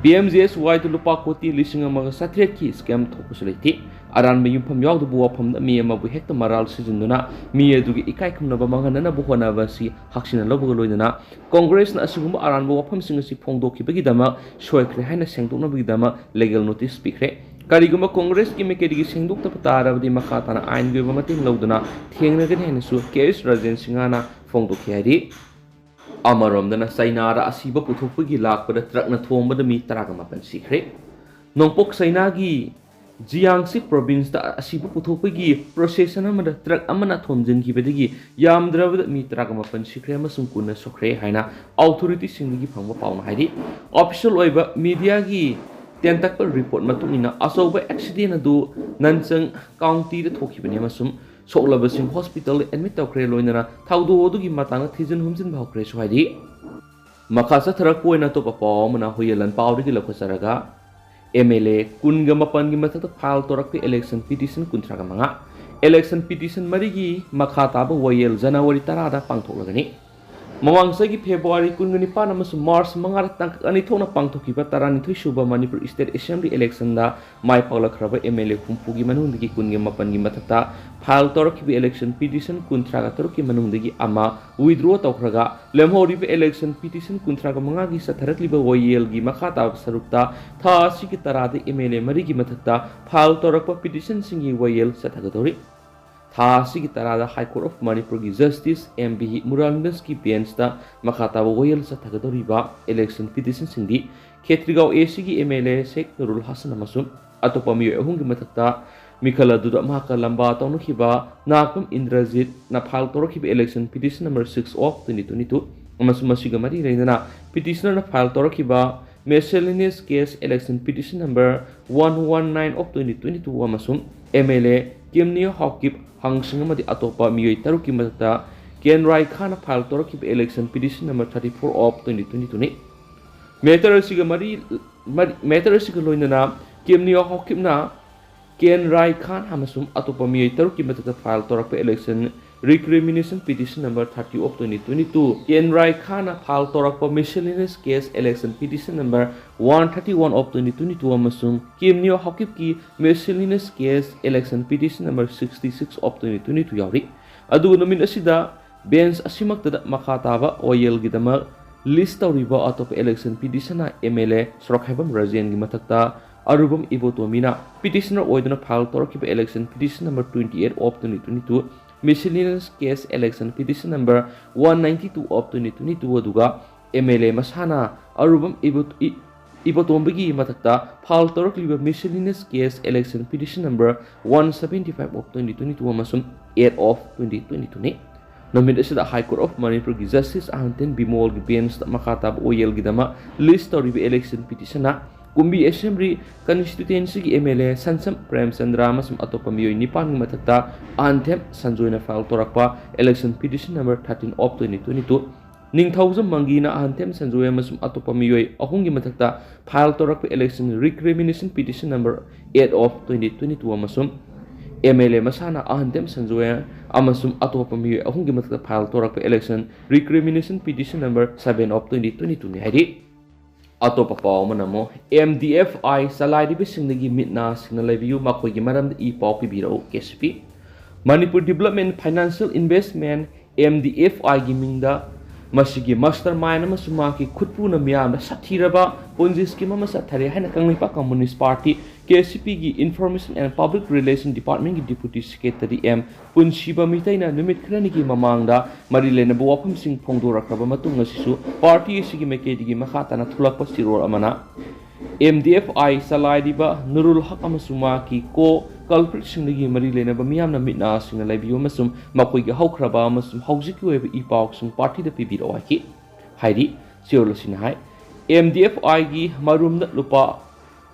ꯄꯤ ꯑꯦꯝ ꯖꯤ ꯑꯦꯁ ꯋꯥꯏꯗ ꯂꯨꯄꯥ ꯀꯣꯇꯤ ꯂꯤꯁꯤꯡ ꯑꯃꯒ ꯆꯥꯇ꯭ꯔꯦꯠꯀꯤ scam ꯊꯣꯛꯄꯁꯨ ꯂꯩꯇꯦ꯫ ꯑꯔꯥꯟꯕ ꯌꯨꯝꯐꯝ ꯌꯥꯎꯗꯕ ꯋꯥꯐꯝꯗ ꯃꯤ ꯑꯃꯕꯨ ꯍꯦꯛꯇ ꯃꯔꯥꯜ ꯁꯤꯖꯤꯟꯗꯨꯅ ꯃꯤ ꯑꯗꯨꯒꯤ ꯏꯀꯥꯏ ꯈꯨꯝꯅꯕ ꯃꯥꯡꯍꯟꯅꯅꯕ ꯍꯣꯠꯅꯕ ꯑꯁꯤ ꯍꯛꯁꯤꯟꯅ ꯂꯧꯕꯒ ꯂꯣꯏꯅꯅ ꯀꯣꯡꯒ꯭ꯔꯦꯁꯅ ꯑꯁꯤꯒꯨꯝꯕ ꯑꯔꯥꯟꯕ ꯋꯥꯐꯝꯁꯤꯡ ꯑꯁꯤ ꯐꯣꯡꯗꯣꯛꯈꯤꯕꯒꯤꯗꯃꯛ ꯁꯣꯏꯈ꯭ꯔꯦ ꯍꯥꯏꯅ ꯁꯦꯡꯗꯣꯛꯅꯕꯒꯤꯗꯃꯛ legal notice ꯄꯤꯈ꯭ꯔꯦ꯫ ꯀꯔꯤꯒꯨꯝꯕ ꯀꯣꯡꯒ꯭ꯔꯦꯁꯀꯤ ꯃꯥꯏꯀꯩꯗꯒꯤ ꯁꯦꯡꯗꯣꯛꯇꯕ ꯇꯥꯔꯕꯗꯤ ꯃꯈꯥ ꯇꯥꯅ ꯑꯥꯏꯟꯒꯤ ꯑꯣꯏꯕ ꯃꯇꯦꯡ ꯂꯧꯗꯨꯅ ꯊꯦꯡꯅꯒꯅꯤ ꯍꯥꯏꯅꯁꯨ ꯀꯦ ꯑꯦꯁ ꯔꯥꯖꯦꯟ ꯁꯤꯡꯍꯅ ꯐꯣꯡꯗꯣꯛꯈꯤ ꯍꯥꯏꯔꯤ꯫ ꯑꯃꯔꯣꯝꯗꯅ ꯆꯩꯅꯥꯗ ꯑꯁꯤꯕ ꯄꯨꯊꯣꯛꯄꯒꯤ ꯂꯥꯛꯄꯗ ꯇ꯭ꯔꯛꯅ ꯊꯣꯝꯕꯗ ꯃꯤ ꯇꯔꯥꯒ ꯃꯥꯄꯟ ꯁꯤꯈ꯭ꯔꯦ꯫ ꯅꯣꯡꯄꯣꯛ ꯆꯩꯅꯥꯒꯤ ꯖꯤꯌꯥꯡꯁꯤ provinceꯇ ꯑꯁꯤꯕ ꯄꯨꯊꯣꯛꯄꯒꯤ procession ꯑꯃꯗ ꯇ꯭ꯔꯛ ꯑꯃꯅ ꯊꯣꯝꯖꯤꯟꯈꯤꯕꯗꯒꯤ ꯌꯥꯝꯗ꯭ꯔꯕꯗ ꯃꯤ ꯇꯔꯥꯒ ꯃꯥꯄꯟ ꯁꯤꯈ꯭ꯔꯦ ꯑꯃꯁꯨꯡ ꯀꯨꯟꯅ ꯁꯣꯛꯈ꯭ꯔꯦ ꯍꯥꯏꯅ authorityꯁꯤꯡꯗꯒꯤ ꯐꯪꯕ ꯄꯥꯎꯅ ꯍꯥꯏꯔꯤ꯫ Official ꯑꯣꯏꯕ mediaꯒꯤ ꯇꯦꯟꯇꯛꯄ report ꯃꯇꯨꯡ ꯏꯟꯅ ꯑꯆꯧꯕ accident ꯑꯗꯨ ꯅꯟꯆꯪ countyꯗ ꯊꯣꯛꯈꯤꯕꯅꯤ ꯑꯃꯁꯨꯡ ꯁꯣꯛꯂꯕꯁꯤꯡ hospitalꯗ admit ꯇꯧꯈ꯭ꯔꯦ, ꯂꯣꯏꯅꯅ ꯊꯧꯗꯣꯛ ꯑꯗꯨꯒꯤ ꯃꯇꯥꯡꯗ ꯊꯤꯖꯤꯟ ꯍꯨꯝꯖꯤꯟꯕ ꯍꯧꯈ꯭ꯔꯦꯁꯨ ꯍꯥꯏꯔꯤ꯫ ꯃꯈꯥ ꯆꯠꯊꯔꯛꯄ ꯑꯣꯏꯅ ꯑꯇꯣꯞꯄ ꯄꯥꯎ ꯑꯃꯅ ꯍꯨꯌꯦꯜ ꯂꯥꯟꯄꯥꯎꯗꯒꯤ ꯂꯧꯈꯠꯆꯔꯒ, ꯑꯦꯝ ꯑꯦꯜ ꯑꯦ ꯀꯨꯟꯒ ꯃꯥꯄꯟꯒꯤ ꯃꯊꯛꯇ file ꯇꯧꯔꯛꯄ election petition ꯀꯨꯟꯊ꯭ꯔꯥꯒ ꯃꯉꯥ꯫ Election petition ꯃꯔꯤꯒꯤ ꯃꯈꯥ ꯇꯥꯕ ꯋꯥꯌꯦꯜ ꯖꯅꯋꯥꯔꯤ ꯇꯔꯥꯗ ꯄꯥꯡꯊꯣꯛꯂꯒꯅꯤ꯫ ꯃꯃꯥꯡ ꯆꯍꯤꯒꯤ ꯐꯦꯕ꯭ꯔꯨꯋꯥꯔꯤ ꯀꯨꯟꯒ ꯅꯤꯄꯥꯟ ꯑꯃꯁꯨꯡ ꯃꯥꯔꯆ ꯃꯉꯥꯗ ꯇꯥꯡꯀꯛ ꯑꯅꯤ ꯊꯣꯛꯅ ꯄꯥꯡꯊꯣꯛꯈꯤꯕ ꯇꯔꯥꯅꯤꯊꯣꯏ ꯁꯨꯕ ꯃꯅꯤꯄꯨꯔ State Assembly electionꯗ ꯃꯥꯏ ꯄꯥꯛꯂꯛꯈ꯭ꯔꯕ ꯑꯦꯝ ꯑꯦꯜ ꯑꯦ ꯍꯨꯝꯐꯨꯒꯤ ꯃꯅꯨꯡꯗꯒꯤ ꯀꯨꯟꯒ ꯃꯥꯄꯟꯒꯤ ꯃꯊꯛꯇ file ꯇꯧꯔꯛꯈꯤꯕ election petition ꯀꯨꯟꯊ꯭ꯔꯥꯒ ꯇꯔꯨꯛꯀꯤ ꯃꯅꯨꯡꯗꯒꯤ ꯑꯃ withdraw ꯇꯧꯈ꯭ꯔꯒ, ꯂꯦꯝꯍꯧꯔꯤꯕ election petition ꯀꯨꯟꯊ꯭ꯔꯥꯒ ꯃꯉꯥꯒꯤ ꯆꯠꯊꯔꯛꯂꯤꯕ ꯋꯥꯌꯦꯜꯒꯤ ꯃꯈꯥ ꯇꯥꯕ ꯁꯔꯨꯛꯇ ꯊꯥ ꯑꯁꯤꯒꯤ ꯇꯔꯥꯗ ꯑꯦꯝ ꯑꯦꯜ ꯑꯦ ꯃꯔꯤꯒꯤ ꯃꯊꯛꯇ file ꯇꯧꯔꯛꯄ petitionꯁꯤꯡꯒꯤ ꯋꯥꯌꯦꯜ ꯆꯠꯊꯒꯗꯧꯔꯤ꯫ ꯊꯥ ꯑꯁꯤꯒꯤ ꯇꯔꯥꯗ High Court of Manipurꯒꯤ Justice ꯑꯦꯝ ꯚꯤ ꯃꯨꯔꯥꯂꯤꯟꯗꯟꯁꯀꯤ benchꯇ ꯃꯈꯥ ꯇꯥꯕ ꯋꯥꯌꯦꯜ ꯆꯠꯊꯒꯗꯧꯔꯤꯕ election petitionꯁꯤꯡꯗꯤ ꯈꯦꯇ꯭ꯔꯤꯒꯥꯎ ꯑꯦ ꯁꯤꯒꯤ M L A Sheikh Nurul Hasan ꯑꯃꯁꯨꯡ ꯑꯇꯣꯞꯄ ꯃꯤꯑꯣꯏ ꯑꯍꯨꯝꯒꯤ ꯃꯊꯛꯇ ꯃꯤꯈꯜ ꯑꯗꯨꯗ ꯃꯍꯥꯛꯀ ꯂꯝꯕꯥ ꯇꯧꯅꯈꯤꯕ ꯅꯥꯒꯄꯝ ꯏꯟꯗ꯭ꯔꯖꯤꯠꯅ ꯐꯥꯏꯜ ꯇꯧꯔꯛꯈꯤꯕ election petition number six of twenty twenty-two ꯑꯃꯁꯨꯡ ꯃꯁꯤꯒ ꯃꯔꯤ ꯂꯩꯅꯅ petitionerꯅ ꯐꯥꯏꯜ ꯇꯧꯔꯛꯈꯤꯕ miscellaneous case election petition number one one nine of twenty twenty-two ꯑꯃꯁꯨꯡ MLA ꯀꯤꯝꯅꯤꯌꯣ ꯍꯥꯎꯀꯤꯞ ꯍꯪꯁꯤꯡ ꯑꯃꯗꯤ ꯑꯇꯣꯞꯄ ꯃꯤꯑꯣꯏ ꯇꯔꯨꯛꯀꯤ ꯃꯊꯛꯇ ꯀꯦꯟ ꯔꯥꯏ ꯈꯥꯟꯅ ꯐꯥꯏꯜ ꯇꯧꯔꯛꯈꯤꯕ election petition number thirty-four of twenty twenty-twoꯅꯤ꯫ Matter ꯑꯁꯤꯒ ꯃꯔꯤ ꯃꯔꯤ- matter ꯑꯁꯤꯒ ꯂꯣꯏꯅꯅ ꯀꯤꯝꯅꯤꯌꯣ ꯍꯥꯎꯀꯤꯞꯅ ꯀꯦꯟ ꯔꯥꯏ ꯈꯥꯟ ꯑꯃꯁꯨꯡ ꯑꯇꯣꯞꯄ ꯃꯤꯑꯣꯏ ꯇꯔꯨꯛꯀꯤ ꯃꯊꯛꯇ ꯐꯥꯏꯜ ꯇꯧꯔꯛꯄ election recrimination petition number thirty of twenty twenty-two, Ken Rai ꯈꯥꯟꯅ ꯐꯥꯏꯜ ꯇꯧꯔꯛꯄ miscellaneous case election petition number one thirty-one of twenty twenty-two ꯑꯃꯁꯨꯡ ꯀꯤꯝꯅꯤꯌꯣ ꯍꯥꯎꯀꯤꯞꯀꯤ miscellaneous case election petition number sixty-six of twenty twenty-two ꯌꯥꯎꯔꯤ꯫ ꯑꯗꯨꯒ ꯅꯨꯃꯤꯠ ꯑꯁꯤꯗ bench ꯑꯁꯤꯃꯛꯇꯗ ꯃꯈꯥ ꯇꯥꯕ ꯑꯣꯌꯦꯜꯒꯤꯗꯃꯛ list ꯇꯧꯔꯤꯕ ꯑꯇꯣꯞꯄ election petitionꯅ MLA ꯁꯣꯔꯣꯛꯈꯥꯏꯕꯝ ꯔꯥꯖꯦꯟꯒꯤ ꯃꯊꯛꯇ ꯑꯔꯨꯕꯝ ꯏꯕꯣꯇꯣꯃꯤꯅ petitioner ꯑꯣꯏꯗꯨꯅ ꯐꯥꯏꯜ ꯇꯧꯔꯛꯈꯤꯕ election petition number twenty-eight of twenty twenty-two, miscellaneous case election petition number one ninety-two of twenty twenty-two ꯑꯗꯨꯒ MLA ꯃꯁꯥꯅ ꯑꯔꯨꯕꯝ ꯏꯕꯣ- ꯏ- ꯏꯕꯣꯇꯣꯝꯕꯒꯤ ꯃꯊꯛꯇ file ꯇꯧꯔꯛꯂꯤꯕ miscellaneous case election petition number one seventy-five of twenty twenty-two ꯑꯃꯁꯨꯡ eight of twenty twenty-twoꯅꯤ꯫ ꯅꯨꯃꯤꯠ ꯑꯁꯤꯗ High Court of ꯃꯅꯤꯄꯨꯔꯒꯤ Justice ꯑꯍꯟꯊꯦꯝ ꯕꯤꯃꯣꯜꯒꯤ benchꯇ ꯃꯈꯥ ꯇꯥꯕ ꯑꯣꯌꯦꯜꯒꯤꯗꯃꯛ list ꯇꯧꯔꯤꯕ election petitionꯅ ꯀꯨꯝꯕꯤ Assembly constituencyꯒꯤ MLA ꯁꯟꯁꯝ ꯄ꯭ꯔꯦꯝꯆꯟꯗ꯭ꯔ ꯑꯃꯁꯨꯡ ꯑꯇꯣꯞꯄ ꯃꯤꯑꯣꯏ ꯅꯤꯄꯥꯟꯒꯤ ꯃꯊꯛꯇ ꯑꯍꯟꯊꯦꯝ ꯁꯟꯖꯣꯏꯅ ꯐꯥꯏꯜ ꯇꯧꯔꯛꯄ election petition number thirteen of twenty twenty-two, ꯅꯤꯡꯊꯧꯖꯝ ꯃꯪꯒꯤꯅ ꯑꯍꯟꯊꯦꯝ ꯁꯟꯖꯣꯏ ꯑꯃꯁꯨꯡ ꯑꯇꯣꯞꯄ ꯃꯤꯑꯣꯏ ꯑꯍꯨꯝꯒꯤ ꯃꯊꯛꯇ ꯐꯥꯏꯜ ꯇꯧꯔꯛꯄ election recrimination petition number eight of twenty twenty-two ꯑꯃꯁꯨꯡ MLA ꯃꯁꯥꯅ ꯑꯍꯟꯊꯦꯝ ꯁꯟꯖꯣꯏ ꯑꯃꯁꯨꯡ ꯑꯇꯣꯞꯄ ꯃꯤꯑꯣꯏ ꯑꯍꯨꯝꯒꯤ ꯃꯊꯛꯇ ꯐꯥꯏꯜ ꯇꯧꯔꯛꯄ election recrimination petition number seven of twenty twenty-twoꯅꯤ ꯍꯥꯏꯔꯤ꯫ ꯑꯇꯣꯞꯄ ꯄꯥꯎ ꯑꯃꯅ ꯑꯃꯨꯛ MDFI ꯆꯂꯥꯏꯔꯤꯕꯁꯤꯡꯗꯒꯤ ꯃꯤꯠ ꯅꯥ ꯁꯤꯡꯅ ꯂꯩꯕꯤꯌꯨ, ꯃꯈꯣꯏꯒꯤ ꯃꯔꯝꯗ ꯏ ꯄꯥꯎ ꯄꯤꯕꯤꯔꯛꯎ, KCP꯫ Manipur Development Financial Investment, MDFIꯒꯤ ꯃꯤꯡꯗ ꯃꯁꯤꯒꯤ mastermind ꯑꯃꯁꯨꯡ ꯃꯍꯥꯛꯀꯤ ꯈꯨꯠꯄꯨꯅ ꯃꯤꯌꯥꯝꯗ ꯁꯥꯊꯤꯔꯕ Ponzi scheme ꯑꯃ ꯆꯠꯊꯔꯦ ꯍꯥꯏꯅ Kangleipak Communist Party, KCPꯒꯤ Information and Public Relation Departmentꯀꯤ Deputy Secretary M ꯄꯨꯟꯁꯤꯕ ꯃꯤꯇꯩꯅ ꯅꯨꯃꯤꯠ ꯈꯔꯅꯤꯒꯤ ꯃꯃꯥꯡꯗ ꯃꯔꯤ ꯂꯩꯅꯕ ꯋꯥꯐꯝꯁꯤꯡ ꯐꯣꯡꯗꯣꯔꯛꯈ꯭ꯔꯕ ꯃꯇꯨꯡ ꯑꯁꯤꯁꯨ party ꯑꯁꯤꯒꯤ ꯃꯥꯏꯀꯩꯗꯒꯤ ꯃꯈꯥ ꯇꯥꯅ ꯊꯣꯛꯂꯛꯄ ꯆꯦꯔꯣꯜ ꯑꯃꯅ ꯑꯦꯝ ꯗꯤ ꯑꯦꯐ ꯑꯥꯏ ꯆꯂꯥꯏꯔꯤꯕ ꯅꯨꯔꯨꯜ ꯍꯛ ꯑꯃꯁꯨꯡ ꯃꯍꯥꯛꯀꯤ ꯀꯣ ꯀꯜꯄ꯭ꯔꯤꯠꯁꯤꯡꯗꯒꯤ ꯃꯔꯤ ꯂꯩꯅꯕ ꯃꯤꯌꯥꯝꯅ ꯃꯤꯠ ꯅꯥꯁꯤꯡꯅ ꯂꯩꯕꯤꯌꯨ ꯑꯃꯁꯨꯡ ꯃꯈꯣꯏꯒꯤ ꯍꯧꯈ꯭ꯔꯕ ꯑꯃꯁꯨꯡ ꯍꯧꯖꯤꯛꯀꯤ ꯑꯣꯏꯕ ꯏ ꯄꯥꯎꯁꯤꯡ ꯄꯥꯔꯇꯤꯗ ꯄꯤꯕꯤꯔꯛꯑꯣ ꯍꯥꯏꯈꯤ꯫ ꯍꯥꯏꯔꯤ ꯁꯤꯑꯣꯜ ꯑꯁꯤꯅ ꯍꯥꯏ, ꯑꯦꯝ ꯗꯤ ꯑꯦꯐ ꯑꯥꯏꯒꯤ ꯃꯔꯨꯝꯗ ꯂꯨꯄꯥ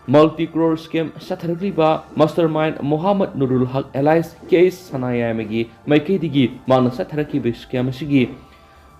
multi crore scam ꯆꯠꯊꯔꯛꯂꯤꯕ mastermind Mohammad ꯅꯨꯔꯨꯜ ꯍꯛ alias ꯀꯦ ꯑꯦꯁ ꯁꯅꯥꯌꯥꯏꯃꯒꯤ ꯃꯥꯏꯀꯩꯗꯒꯤ ꯃꯥꯅ ꯆꯠꯊꯔꯛꯈꯤꯕ scam ꯑꯁꯤꯒꯤ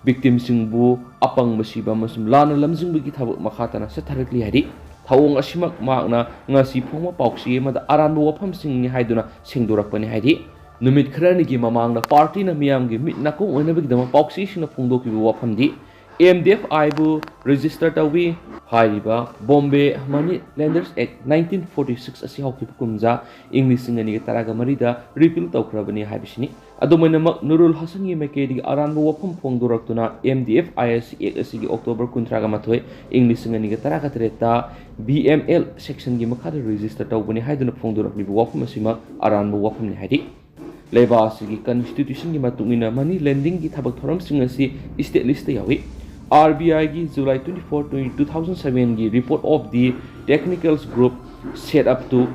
victimꯁꯤꯡꯕꯨ ꯑꯄꯪꯕ ꯁꯤꯕ ꯑꯃꯁꯨꯡ ꯂꯥꯟꯅ ꯂꯝꯖꯤꯡꯕꯒꯤ ꯊꯕꯛ ꯃꯈꯥ ꯇꯥꯅ ꯆꯠꯊꯔꯛꯂꯤ ꯍꯥꯏꯔꯤ꯫ ꯊꯧꯑꯣꯡ ꯑꯁꯤꯃꯛ ꯃꯍꯥꯛꯅ ꯉꯁꯤ ꯐꯣꯡꯕ ꯄꯥꯎꯆꯦ ꯑꯃꯗ ꯑꯔꯥꯟꯕ ꯋꯥꯐꯝꯁꯤꯡꯅꯤ ꯍꯥꯏꯗꯨꯅ ꯁꯦꯡꯗꯣꯔꯛꯄꯅꯤ ꯍꯥꯏꯔꯤ꯫ ꯅꯨꯃꯤꯠ ꯈꯔꯅꯤꯒꯤ ꯃꯃꯥꯡꯗ ꯄꯥꯔꯇꯤꯅ ꯃꯤꯌꯥꯝꯒꯤ ꯃꯤꯠ ꯅꯥꯀꯣꯡ ꯑꯣꯏꯅꯕꯒꯤꯗꯃꯛ ꯄꯥꯎꯆꯦꯁꯤꯡꯅ ꯐꯣꯡꯗꯣꯛꯈꯤꯕ ꯋꯥꯐꯝꯗꯤ ꯑꯦꯝ ꯗꯤ ꯑꯦꯐ ꯑꯥꯏꯕꯨ register ꯇꯧꯏ꯫ ꯍꯥꯏꯔꯤꯕ Bombay Money Lenders Act nineteen forty six ꯑꯁꯤ ꯍꯧꯈꯤꯕ ꯀꯨꯝꯖꯥ ꯏꯪ ꯂꯤꯁꯤꯡ ꯑꯅꯤꯒ ꯇꯔꯥꯒ ꯃꯔꯤꯗ repeal ꯇꯧꯈ꯭ꯔꯕꯅꯤ ꯍꯥꯏꯕꯁꯤꯅꯤ꯫ ꯑꯗꯨꯃꯥꯏꯅꯃꯛ ꯅꯨꯔꯨꯜ ꯍꯁꯟꯒꯤ ꯃꯥꯏꯀꯩꯗꯒꯤ ꯑꯔꯥꯟꯕ ꯋꯥꯐꯝ ꯐꯣꯡꯗꯣꯔꯛꯇꯨꯅ ꯑꯦꯝ ꯗꯤ ꯑꯦꯐ ꯑꯥꯏ ꯑꯁꯤ Act ꯑꯁꯤꯒꯤ October ꯀꯨꯟꯊ꯭ꯔꯥꯒ ꯃꯥꯊꯣꯏ ꯏꯪ ꯂꯤꯁꯤꯡ ꯑꯅꯤꯒ ꯇꯔꯥꯒ ꯇꯔꯦꯠꯇ B M L sectionꯒꯤ ꯃꯈꯥꯗ register ꯇꯧꯕꯅꯤ ꯍꯥꯏꯗꯨꯅ ꯐꯣꯡꯗꯣꯔꯛꯂꯤꯕ ꯋꯥꯐꯝ ꯑꯁꯤꯃꯛ ꯑꯔꯥꯟꯕ ꯋꯥꯐꯝꯅꯤ ꯍꯥꯏꯔꯤ꯫ ꯂꯩꯕꯥꯛ ꯑꯁꯤꯒꯤ constitutionꯒꯤ ꯃꯇꯨꯡ ꯏꯟꯅ money lendingꯒꯤ ꯊꯕꯛ ꯊꯧꯔꯝꯁꯤꯡ ꯑꯁꯤ statelessꯇ ꯌꯥꯎꯏ꯫ R B I ꯒꯤ July twenty four, two thousand sevenꯒꯤ report of the technical group set up to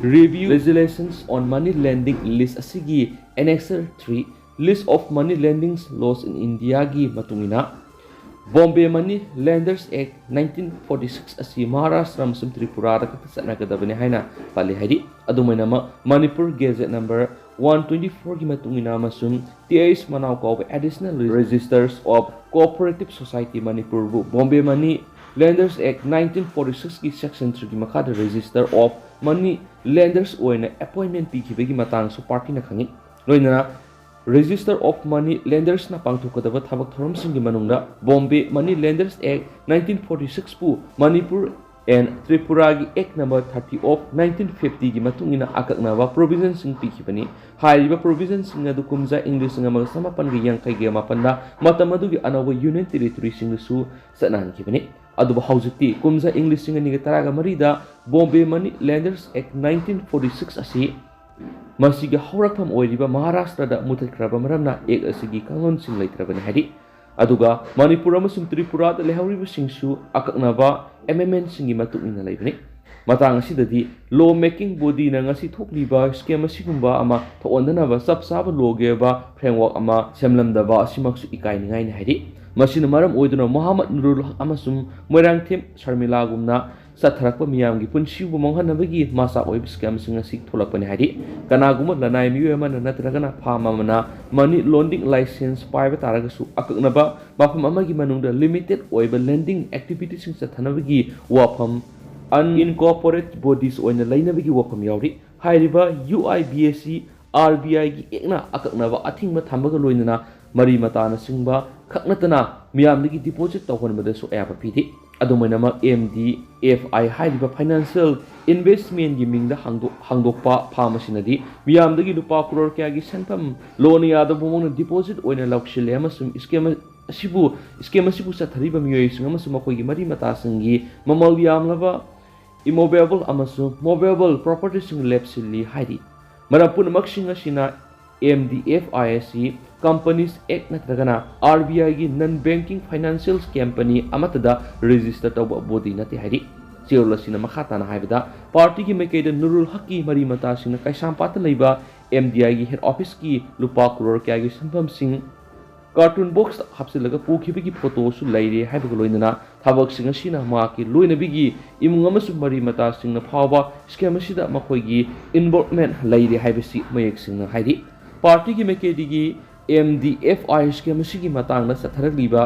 review regulations on money lending list ꯑꯁꯤꯒꯤ Annexure three, List of Money Lending Laws in Indiaꯒꯤ ꯃꯇꯨꯡ ꯏꯟꯅ, Bombay Money Lenders Act nineteen forty six ꯑꯁꯤ ꯃꯍꯥꯔꯥꯁꯇ꯭ꯔ ꯑꯃꯁꯨꯡ ꯇ꯭ꯔꯤꯄꯨꯔꯥꯗ ꯈꯛꯇ ꯆꯠꯅꯒꯗꯕꯅꯤ ꯍꯥꯏꯅ ꯄꯜꯂꯤ ꯍꯥꯏꯔꯤ꯫ ꯑꯗꯨꯃꯥꯏꯅꯃꯛ Manipur Gazette number one twenty fourꯒꯤ ꯃꯇꯨꯡ ꯏꯟꯅ ꯑꯃꯁꯨꯡ T I S Manao ꯀꯧꯕ Additional Registers of Cooperative Society Manipurꯕꯨ Bombay Money Lenders Act nineteen forty sixꯀꯤ section threeꯒꯤ ꯃꯈꯥꯗ Register of Money Lenders ꯑꯣꯏꯅ appointment ꯄꯤꯈꯤꯕꯒꯤ ꯃꯇꯥꯡꯁꯨ ꯄꯥꯔꯇꯤꯅ ꯈꯪꯏ꯫ ꯂꯣꯏꯅꯅ Register of Money Lendersꯅ ꯄꯥꯡꯊꯣꯛꯀꯗꯕ ꯊꯕꯛ ꯊꯧꯔꯝꯁꯤꯡꯒꯤ ꯃꯅꯨꯡꯗ Bombay Money Lenders Act nineteen forty sixꯄꯨ Manipur and Tripuraꯒꯤ Act number thirty of nineteen fiftyꯒꯤ ꯃꯇꯨꯡ ꯏꯟꯅ ꯑꯀꯛꯅꯕ provisionꯁꯤꯡ ꯄꯤꯈꯤꯕꯅꯤ꯫ ꯍꯥꯏꯔꯤꯕ provisionꯁꯤꯡ ꯑꯗꯨ ꯀꯨꯝꯖꯥ ꯏꯪ ꯂꯤꯁꯤꯡ ꯑꯃꯒ ꯆꯃꯥꯄꯟꯒ ꯌꯥꯡꯈꯩꯒ ꯃꯥꯄꯟꯗ ꯃꯇꯝ ꯑꯗꯨꯒꯤ ꯑꯅꯧꯕ Union Territoryꯁꯤꯡꯗꯁꯨ ꯆꯠꯅꯍꯟꯈꯤꯕꯅꯤ꯫ ꯑꯗꯨꯕꯨ ꯍꯧꯖꯤꯛꯇꯤ ꯀꯨꯝꯖꯥ ꯏꯪ ꯂꯤꯁꯤꯡ ꯑꯅꯤꯒ ꯇꯔꯥꯒ ꯃꯔꯤꯗ Bombay Money Lenders Act nineteen forty six ꯑꯁꯤ ꯃꯁꯤꯒꯤ ꯍꯧꯔꯛꯐꯝ ꯑꯣꯏꯔꯤꯕ ꯃꯍꯥꯔꯥꯁꯇ꯭ꯔꯗ ꯃꯨꯊꯠꯈ꯭ꯔꯕ ꯃꯔꯝꯅ Act ꯑꯁꯤꯒꯤ ꯀꯥꯡꯂꯣꯟꯁꯤꯡ ꯂꯩꯇ꯭ꯔꯕꯅꯤ ꯍꯥꯏꯔꯤ꯫ ꯑꯗꯨꯒ ꯃꯅꯤꯄꯨꯔ ꯑꯃꯁꯨꯡ ꯇ꯭ꯔꯤꯄꯨꯔꯥꯗ ꯂꯩꯍꯧꯔꯤꯕꯁꯤꯡꯁꯨ ꯑꯀꯛꯅꯕ ꯑꯦꯝ ꯑꯦꯝ ꯑꯦꯟꯁꯤꯡꯒꯤ ꯃꯇꯨꯡ ꯏꯟꯅ ꯂꯩꯕꯅꯤ꯫ ꯃꯇꯥꯡ ꯑꯁꯤꯗꯗꯤ law making bodyꯅ ꯉꯁꯤ ꯊꯣꯛꯂꯤꯕ scam ꯑꯁꯤꯒꯨꯝꯕ ꯑꯃ ꯊꯣꯛꯍꯟꯗꯅꯕ ꯆꯞ ꯆꯥꯕ lawꯒꯤ ꯑꯣꯏꯕ framework ꯑꯃ ꯁꯦꯝꯂꯝꯗꯕ ꯑꯁꯤꯃꯛꯁꯨ ꯏꯀꯥꯏꯅꯤꯡꯉꯥꯏꯅꯤ ꯍꯥꯏꯔꯤ꯫ ꯃꯁꯤꯅ ꯃꯔꯝ ꯑꯣꯏꯗꯨꯅ ꯃꯣꯍꯥꯃꯗ ꯅꯨꯔꯨꯜ ꯍꯛ ꯑꯃꯁꯨꯡ ꯃꯣꯏꯔꯥꯡꯊꯦꯝ ꯁꯔꯃꯤꯂꯥꯒꯨꯝꯅ ꯆꯠꯊꯔꯛꯄ ꯃꯤꯌꯥꯝꯒꯤ ꯄꯨꯟꯁꯤꯕꯨ ꯃꯥꯡꯍꯟꯅꯕꯒꯤ ꯃꯆꯥꯛ ꯑꯣꯏꯕ scamꯁꯤꯡ ꯑꯁꯤ ꯊꯣꯛꯂꯛꯄꯅꯤ ꯍꯥꯏꯔꯤ꯫ ꯀꯅꯥꯒꯨꯝꯕ ꯂꯅꯥꯏ ꯃꯤꯑꯣꯏ ꯑꯃꯅ ꯅꯠꯇ꯭ꯔꯒꯅ firm ꯑꯃꯅ money laundering licence ꯄꯥꯏꯕ ꯇꯥꯔꯒꯁꯨ ꯑꯀꯛꯅꯕ ꯃꯐꯝ ꯑꯃꯒꯤ ꯃꯅꯨꯡꯗ limited ꯑꯣꯏꯕ lending activityꯁꯤꯡ ꯆꯠꯊꯅꯕꯒꯤ ꯋꯥꯐꯝ unincorporated bodies ꯑꯣꯏꯅ ꯂꯩꯅꯕꯒꯤ ꯋꯥꯐꯝ ꯌꯥꯎꯔꯤ꯫ ꯍꯥꯏꯔꯤꯕ U I B S C R B I ꯒꯤ ꯑꯦꯛꯅ ꯑꯀꯛꯅꯕ ꯑꯊꯤꯡꯕ ꯊꯝꯕꯒ ꯂꯣꯏꯅꯅ ꯃꯔꯤ ꯃꯇꯥꯅꯆꯤꯡꯕ ꯈꯛ ꯅꯠꯇꯅ ꯃꯤꯌꯥꯝꯗꯒꯤ deposit ꯇꯧꯍꯟꯕꯗꯁꯨ ꯑꯌꯥꯕ ꯄꯤꯔꯤ꯫ ꯑꯗꯨꯝ ꯑꯣꯏꯅꯃꯛ M D F I ꯍꯥꯏꯔꯤꯕ financial investmentꯀꯤ ꯃꯤꯡꯗ ꯍꯥꯡꯗꯣꯛ-, ꯍꯥꯡꯗꯣꯛꯄ firm ꯑꯁꯤꯅꯗꯤ ꯃꯤꯌꯥꯝꯗꯒꯤ ꯂꯨꯄꯥ crore ꯀꯌꯥꯒꯤ ꯁꯦꯟꯐꯝ loan ꯌꯥꯗꯕ ꯃꯑꯣꯡꯗ deposit ꯑꯣꯏꯅ ꯂꯧꯁꯤꯜꯂꯦ ꯑꯃꯁꯨꯡ scam ꯑꯁꯤꯕꯨ, scam ꯑꯁꯤꯕꯨ ꯆꯠꯊꯔꯤꯕ ꯃꯤꯑꯣꯏꯁꯤꯡ ꯑꯃꯁꯨꯡ ꯃꯈꯣꯏꯒꯤ ꯃꯔꯤ ꯃꯇꯥꯁꯤꯡꯒꯤ ꯃꯃꯜ ꯌꯥꯝꯂꯕ immovable ꯑꯃꯁꯨꯡ movable propertyꯁꯤꯡ ꯂꯦꯞꯁꯤꯜꯂꯤ ꯍꯥꯏꯔꯤ꯫ ꯃꯔꯝ ꯄꯨꯝꯅꯃꯛꯁꯤꯡ ꯑꯁꯤꯅ M D F I ꯑꯁꯤ Companies Act ꯅꯠꯇ꯭ꯔꯒꯅ R B I ꯒꯤ non banking financial company ꯑꯃꯠꯇꯗ register ꯇꯧꯕ body ꯅꯠꯇꯦ ꯍꯥꯏꯔꯤ꯫ ꯆꯦꯔꯣꯜ ꯑꯁꯤꯅ ꯃꯈꯥ ꯇꯥꯅ ꯍꯥꯏꯕꯗ, partyꯒꯤ ꯃꯥꯏꯀꯩꯗ ꯅꯨꯔꯨꯜ ꯍꯛꯀꯤ ꯃꯔꯤ ꯃꯇꯥꯁꯤꯡꯅ ꯀꯩꯁꯥꯝꯄꯥꯠꯇ ꯂꯩꯕ M D I ꯒꯤ head officeꯀꯤ ꯂꯨꯄꯥ crore ꯀꯌꯥꯒꯤ ꯁꯦꯟꯐꯝꯁꯤꯡ carton boxꯇ ꯍꯥꯞꯆꯤꯜꯂꯒ ꯄꯨꯈꯤꯕꯒꯤ photoꯁꯨ ꯂꯩꯔꯦ ꯍꯥꯏꯕꯒ ꯂꯣꯏꯅꯅ ꯊꯕꯛꯁꯤꯡ ꯑꯁꯤꯅ ꯃꯍꯥꯛꯀꯤ ꯂꯣꯏꯅꯕꯤꯒꯤ ꯏꯃꯨꯡ ꯑꯃꯁꯨꯡ ꯃꯔꯤ ꯃꯇꯥꯁꯤꯡꯅ ꯐꯥꯎꯕ scam ꯑꯁꯤꯗ ꯃꯈꯣꯏꯒꯤ involvement ꯂꯩꯔꯦ ꯍꯥꯏꯕꯁꯤ ꯃꯌꯦꯛ ꯁꯦꯡꯅ ꯍꯥꯏꯔꯤ꯫ Partyꯒꯤ ꯃꯥꯏꯀꯩꯗꯒꯤ M D F I scam ꯑꯁꯤꯒꯤ ꯃꯇꯥꯡꯗ ꯆꯠꯊꯔꯛꯂꯤꯕ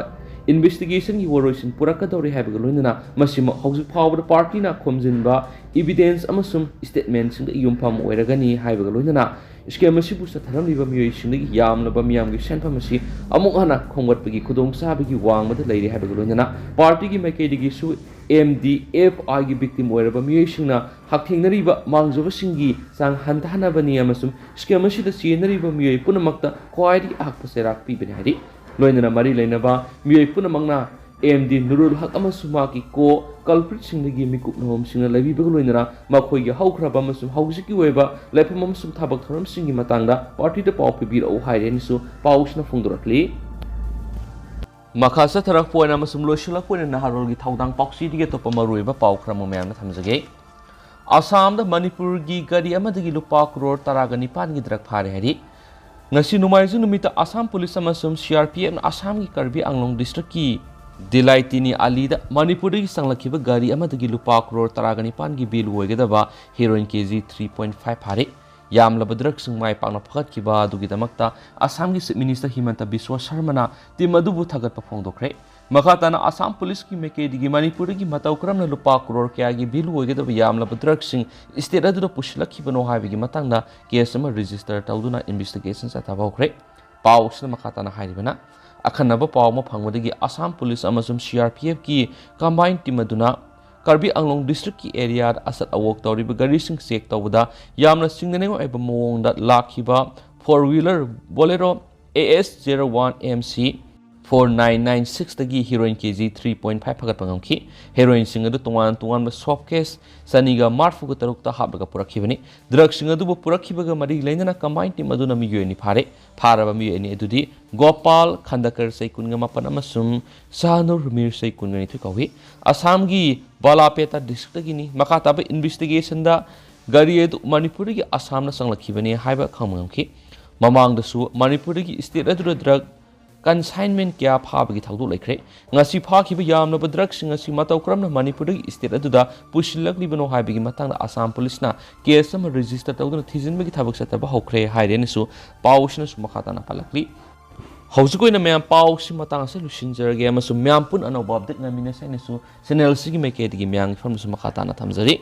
investigationꯒꯤ ꯋꯥꯔꯣꯏꯁꯤꯟ ꯄꯨꯔꯛꯀꯗꯧꯔꯦ ꯍꯥꯏꯕꯒ ꯂꯣꯏꯅꯅ ꯃꯁꯤꯃꯛ ꯍꯧꯖꯤꯛ ꯐꯥꯎꯕꯗ partyꯅ ꯈꯣꯝꯖꯤꯟꯕ evidence ꯑꯃꯁꯨꯡ statementꯁꯤꯡꯗ ꯌꯨꯝꯐꯝ ꯑꯣꯏꯔꯒꯅꯤ ꯍꯥꯏꯕꯒ ꯂꯣꯏꯅꯅ scam ꯑꯁꯤꯕꯨ ꯆꯠꯊꯔꯝꯂꯤꯕ ꯃꯤꯑꯣꯏꯁꯤꯡꯗꯒꯤ ꯌꯥꯝꯂꯕ ꯃꯤꯌꯥꯝꯒꯤ ꯁꯦꯟꯐꯝ ꯑꯁꯤ ꯑꯃꯨꯛ ꯍꯟꯅ ꯈꯣꯝꯒꯠꯄꯒꯤ ꯈꯨꯗꯣꯡꯆꯥꯕꯒꯤ ꯋꯥꯡꯃꯗ ꯂꯩꯔꯦ ꯍꯥꯏꯕꯒ ꯂꯣꯏꯅꯅ partyꯒꯤ ꯃꯥꯏꯀꯩꯗꯒꯤꯁꯨ M D F Iꯒꯤ victim ꯑꯣꯏꯔꯕ ꯃꯤꯑꯣꯏꯁꯤꯡꯅ ꯍꯛꯊꯦꯡꯅꯔꯤꯕ ꯃꯥꯡꯖꯕꯁꯤꯡꯒꯤ ꯆꯥꯡ ꯍꯟꯊꯍꯟꯅꯕꯅꯤ ꯑꯃꯁꯨꯡ scam ꯑꯁꯤꯗ ꯆꯦꯟꯅꯔꯤꯕ ꯃꯤꯑꯣꯏ ꯄꯨꯝꯅꯃꯛꯇ ꯈ꯭ꯋꯥꯏꯗꯒꯤ ꯑꯍꯛꯄ ꯆꯩꯔꯥꯛ ꯄꯤꯕꯅꯤ ꯍꯥꯏꯔꯤ꯫ ꯂꯣꯏꯅꯅ ꯃꯔꯤ ꯂꯩꯅꯕ ꯃꯤꯑꯣꯏ ꯄꯨꯝꯅꯃꯛꯅ M D ꯅꯨꯔꯨꯜ ꯍꯛ ꯑꯃꯁꯨꯡ ꯃꯍꯥꯛꯀꯤ co-culpritꯁꯤꯡꯗꯒꯤ ꯃꯤꯀꯨꯞ ꯅꯍꯣꯝꯁꯤꯡꯅ ꯂꯩꯕꯤꯕꯒ ꯂꯣꯏꯅꯅ ꯃꯈꯣꯏꯒꯤ ꯍꯧꯈ꯭ꯔꯕ ꯑꯃꯁꯨꯡ ꯍꯧꯖꯤꯛꯀꯤ ꯑꯣꯏꯕ ꯂꯩꯐꯝ ꯑꯃꯁꯨꯡ ꯊꯕꯛ ꯊꯧꯔꯝꯁꯤꯡꯒꯤ ꯃꯇꯥꯡꯗ partyꯗ ꯄꯥꯎ ꯄꯤꯕꯤꯔꯛꯎ ꯍꯥꯏꯔꯦꯅꯁꯨ ꯄꯥꯎꯁꯤꯅ ꯐꯣꯡꯗꯣꯔꯛꯂꯤ꯫ ꯃꯈꯥ ꯆꯠꯊꯔꯛꯄ ꯑꯣꯏꯅ ꯑꯃꯁꯨꯡ ꯂꯣꯏꯁꯤꯜꯂꯛꯄ ꯑꯣꯏꯅ ꯅꯍꯥꯔꯣꯜꯒꯤ ꯊꯧꯗꯥꯡ ꯄꯥꯎꯆꯦꯗꯒꯤ ꯑꯇꯣꯞꯄ ꯃꯔꯨꯑꯣꯏꯕ ꯄꯥꯎ ꯈꯔ ꯑꯃꯨꯛ ꯃꯌꯥꯝꯅ ꯊꯝꯖꯒꯦ꯫ ꯑꯁꯥꯝꯗ ꯃꯅꯤꯄꯨꯔꯒꯤ ꯒꯥꯔꯤ ꯑꯃꯗꯒꯤ ꯂꯨꯄꯥ ꯀ꯭ꯔꯣꯔ ꯇꯔꯥꯒ ꯅꯤꯄꯥꯟꯒꯤ ꯗ꯭ꯔꯒ ꯐꯥꯔꯦ ꯍꯥꯏꯔꯤ꯫ ꯉꯁꯤ ꯅꯣꯡꯃꯥꯏꯖꯤꯡ ꯅꯨꯃꯤꯠꯇ ꯑꯁꯥꯝ ꯄꯨꯂꯤꯁ ꯑꯃꯁꯨꯡ ꯁꯤ ꯑꯥꯔ ꯄꯤ ꯑꯦꯐꯅ ꯑꯁꯥꯝꯒꯤ ꯀꯔꯕꯤ ꯑꯪꯂꯣꯡ ꯗꯤꯁꯇ꯭ꯔꯤꯛꯀꯤ ꯗꯤꯂꯥꯏꯇꯤꯅꯤ ꯑꯂꯤꯗ ꯃꯅꯤꯄꯨꯔꯗꯒꯤ ꯆꯪꯂꯛꯈꯤꯕ ꯒꯥꯔꯤ ꯑꯃꯗꯒꯤ ꯂꯨꯄꯥ ꯀ꯭ꯔꯣꯔ ꯇꯔꯥꯒ ꯅꯤꯄꯥꯟꯒꯤ ꯚꯦꯂꯨ ꯑꯣꯏꯒꯗꯕ heroine K G three point five ꯐꯥꯔꯦ꯫ ꯌꯥꯝꯂꯕ ꯗ꯭ꯔꯒꯁꯤꯡ ꯃꯥꯏ ꯄꯥꯛꯅ ꯐꯒꯠꯈꯤꯕ ꯑꯗꯨꯒꯤꯗꯃꯛꯇ ꯑꯁꯥꯝꯒꯤ ꯆꯤꯐ ꯃꯤꯅꯤꯁꯇꯔ ꯍꯤꯃꯟꯇ ꯕꯤꯁ꯭ꯋ ꯁꯔꯃꯅ ꯇꯤꯝ ꯑꯗꯨꯕꯨ ꯊꯥꯒꯠꯄ ꯐꯣꯡꯗꯣꯛꯈ꯭ꯔꯦ꯫ ꯃꯈꯥ ꯇꯥꯅ ꯑꯁꯥꯝ ꯄꯨꯂꯤꯁꯀꯤ ꯃꯥꯏꯀꯩꯗꯒꯤ ꯃꯅꯤꯄꯨꯔꯗꯒꯤ ꯃꯇꯧ ꯀꯔꯝꯅ ꯂꯨꯄꯥ ꯀ꯭ꯔꯣꯔ ꯀꯌꯥꯒꯤ ꯚꯦꯂꯨ ꯑꯣꯏꯒꯗꯕ ꯌꯥꯝꯂꯕ ꯗ꯭ꯔꯒꯁꯤꯡ ꯁ꯭ꯇꯦꯠ ꯑꯗꯨꯗ ꯄꯨꯁꯤꯜꯂꯛꯈꯤꯕꯅꯣ ꯍꯥꯏꯕꯒꯤ ꯃꯇꯥꯡꯗ ꯀꯦꯁ ꯑꯃ ꯔꯦꯖꯤꯁꯇꯔ ꯇꯧꯗꯨꯅ ꯏꯟꯚꯦꯁꯇꯤꯒꯦꯁꯟ ꯆꯠꯊꯕ ꯍꯧꯈ꯭ꯔꯦ꯫ ꯄꯥꯎ ꯑꯁꯤꯅ ꯃꯈꯥ ꯇꯥꯅ ꯍꯥꯏꯔꯤꯕꯅ, ꯑꯈꯟꯅꯕ ꯄꯥꯎ ꯑꯃ ꯐꯪꯕꯗꯒꯤ ꯑꯁꯥꯝ ꯄꯨꯂꯤꯁ ꯑꯃꯁꯨꯡ ꯁꯤ ꯑꯥꯔ ꯄꯤ ꯑꯦꯐꯀꯤ ꯀꯝꯕꯥꯏꯟ ꯇꯤꯝ ꯑꯗꯨꯅ ꯀꯔꯕꯤ ꯑꯪꯂꯣꯡ ꯗꯤꯁꯇ꯭ꯔꯤꯛꯀꯤ ꯑꯦꯔꯤꯌꯥꯗ ꯑꯆꯠ ꯑꯋꯣꯛ ꯇꯧꯔꯤꯕ ꯒꯥꯔꯤꯁꯤꯡ ꯆꯦꯛ ꯇꯧꯕꯗ ꯌꯥꯝꯅ ꯆꯤꯡꯅꯅꯤꯡꯉꯥꯏ ꯑꯣꯏꯕ ꯃꯑꯣꯡꯗ ꯂꯥꯛꯈꯤꯕ four wheeler Bolero A S zero one M C four nine nine ꯁꯤꯛꯁꯇꯒꯤ heroin K G three point five ꯐꯒꯠꯄ ꯉꯝꯈꯤ꯫ ꯍꯦꯔꯣꯏꯟꯁꯤꯡ ꯑꯗꯨ ꯇꯣꯉꯥꯟ ꯇꯣꯉꯥꯟꯕ ꯁꯣꯞ ꯀꯦꯁ ꯆꯅꯤꯒ ꯃꯔꯤꯐꯨꯒ ꯇꯔꯨꯛꯇ ꯍꯥꯞꯂꯒ ꯄꯨꯔꯛꯈꯤꯕꯅꯤ꯫ ꯗ꯭ꯔꯒꯁꯤꯡ ꯑꯗꯨꯕꯨ ꯄꯨꯔꯛꯈꯤꯕꯒ ꯃꯔꯤ ꯂꯩꯅꯅ ꯀꯝꯕꯥꯏꯟ ꯇꯤꯝ ꯑꯗꯨꯅ ꯃꯤꯑꯣꯏ ꯑꯅꯤ ꯐꯥꯔꯦ꯫ ꯐꯥꯔꯕ ꯃꯤꯑꯣꯏ ꯑꯅꯤ ꯑꯗꯨꯗꯤ ꯒꯣꯄꯥꯜ ꯈꯟꯗꯀꯔ ꯆꯍꯤ ꯀꯨꯟꯒ ꯃꯥꯄꯟ ꯑꯃꯁꯨꯡ ꯁꯍꯅꯨꯔ ꯃꯤꯔ ꯆꯍꯤ ꯀꯨꯟꯒ ꯅꯤꯊꯣꯏ ꯀꯧꯏ꯫ ꯑꯁꯥꯝꯒꯤ ꯕꯥꯂꯥꯄꯦꯇꯥ ꯗꯤꯁꯇ꯭ꯔꯤꯛꯇꯒꯤꯅꯤ꯫ ꯃꯈꯥ ꯇꯥꯕ ꯏꯟꯚꯦꯁꯇꯤꯒꯦꯁꯟꯗ ꯒꯥꯔꯤ ꯑꯗꯨ ꯃꯅꯤꯄꯨꯔꯗꯒꯤ ꯑꯁꯥꯝꯅ ꯆꯪꯂꯛꯈꯤꯕꯅꯤ ꯍꯥꯏꯕ ꯈꯪꯕ ꯉꯝꯈꯤ꯫ ꯃꯃꯥꯡꯗꯁꯨ ꯃꯅꯤꯄꯨꯔꯗꯒꯤ ꯁ꯭ꯇꯦꯠ ꯑꯗꯨꯗ ꯗ꯭ꯔꯒ ꯀꯟꯁꯥꯏꯟꯃꯦꯟ ꯀꯌꯥ ꯐꯥꯕꯒꯤ ꯊꯧꯗꯣꯛ ꯂꯩꯈ꯭ꯔꯦ꯫ ꯉꯁꯤ ꯐꯥꯈꯤꯕ ꯌꯥꯝꯂꯕ ꯗ꯭ꯔꯒꯁꯤꯡ ꯑꯁꯤ ꯃꯇꯧ ꯀꯔꯝꯅ ꯃꯅꯤꯄꯨꯔꯗꯒꯤ ꯁ꯭ꯇꯦꯠ ꯑꯗꯨꯗ ꯄꯨꯁꯤꯜꯂꯛꯂꯤꯕꯅꯣ ꯍꯥꯏꯕꯒꯤ ꯃꯇꯥꯡꯗ ꯑꯁꯥꯝ ꯄꯨꯂꯤꯁꯅ ꯀꯦꯁ ꯑꯃ ꯔꯦꯖꯤꯁꯇꯔ ꯇꯧꯗꯨꯅ ꯊꯤꯖꯤꯟꯕꯒꯤ ꯊꯕꯛ ꯆꯠꯊꯕ ꯍꯧꯈ꯭ꯔꯦ ꯍꯥꯏꯔꯦꯅꯁꯨ ꯄꯥꯎ ꯑꯁꯤꯅꯁꯨ ꯃꯈꯥ ꯇꯥꯅ ꯄꯜꯂꯛꯂꯤ꯫ ꯍꯧꯖꯤꯛ ꯑꯣꯏꯅ ꯃꯌꯥꯝ ꯄꯥꯎ ꯑꯁꯤ ꯃꯇꯥꯡ ꯑꯁꯤꯗ ꯂꯣꯏꯁꯤꯟꯖꯔꯒꯦ ꯑꯃꯁꯨꯡ ꯃꯌꯥꯝ ꯄꯨꯟꯅ ꯑꯅꯧꯕ ꯑꯞꯗꯦꯠ ꯉꯥꯏꯃꯤꯟꯅꯁꯦ ꯍꯥꯏꯅꯁꯨ ꯆꯦꯅꯦꯜ ꯑꯁꯤꯒꯤ ꯃꯥꯏꯀꯩꯗꯒꯤ ꯃꯌꯥꯝꯒꯤ ꯐꯝꯗꯁꯨ ꯃꯈꯥ ꯇꯥꯅ ꯊꯝꯖꯔꯤ꯫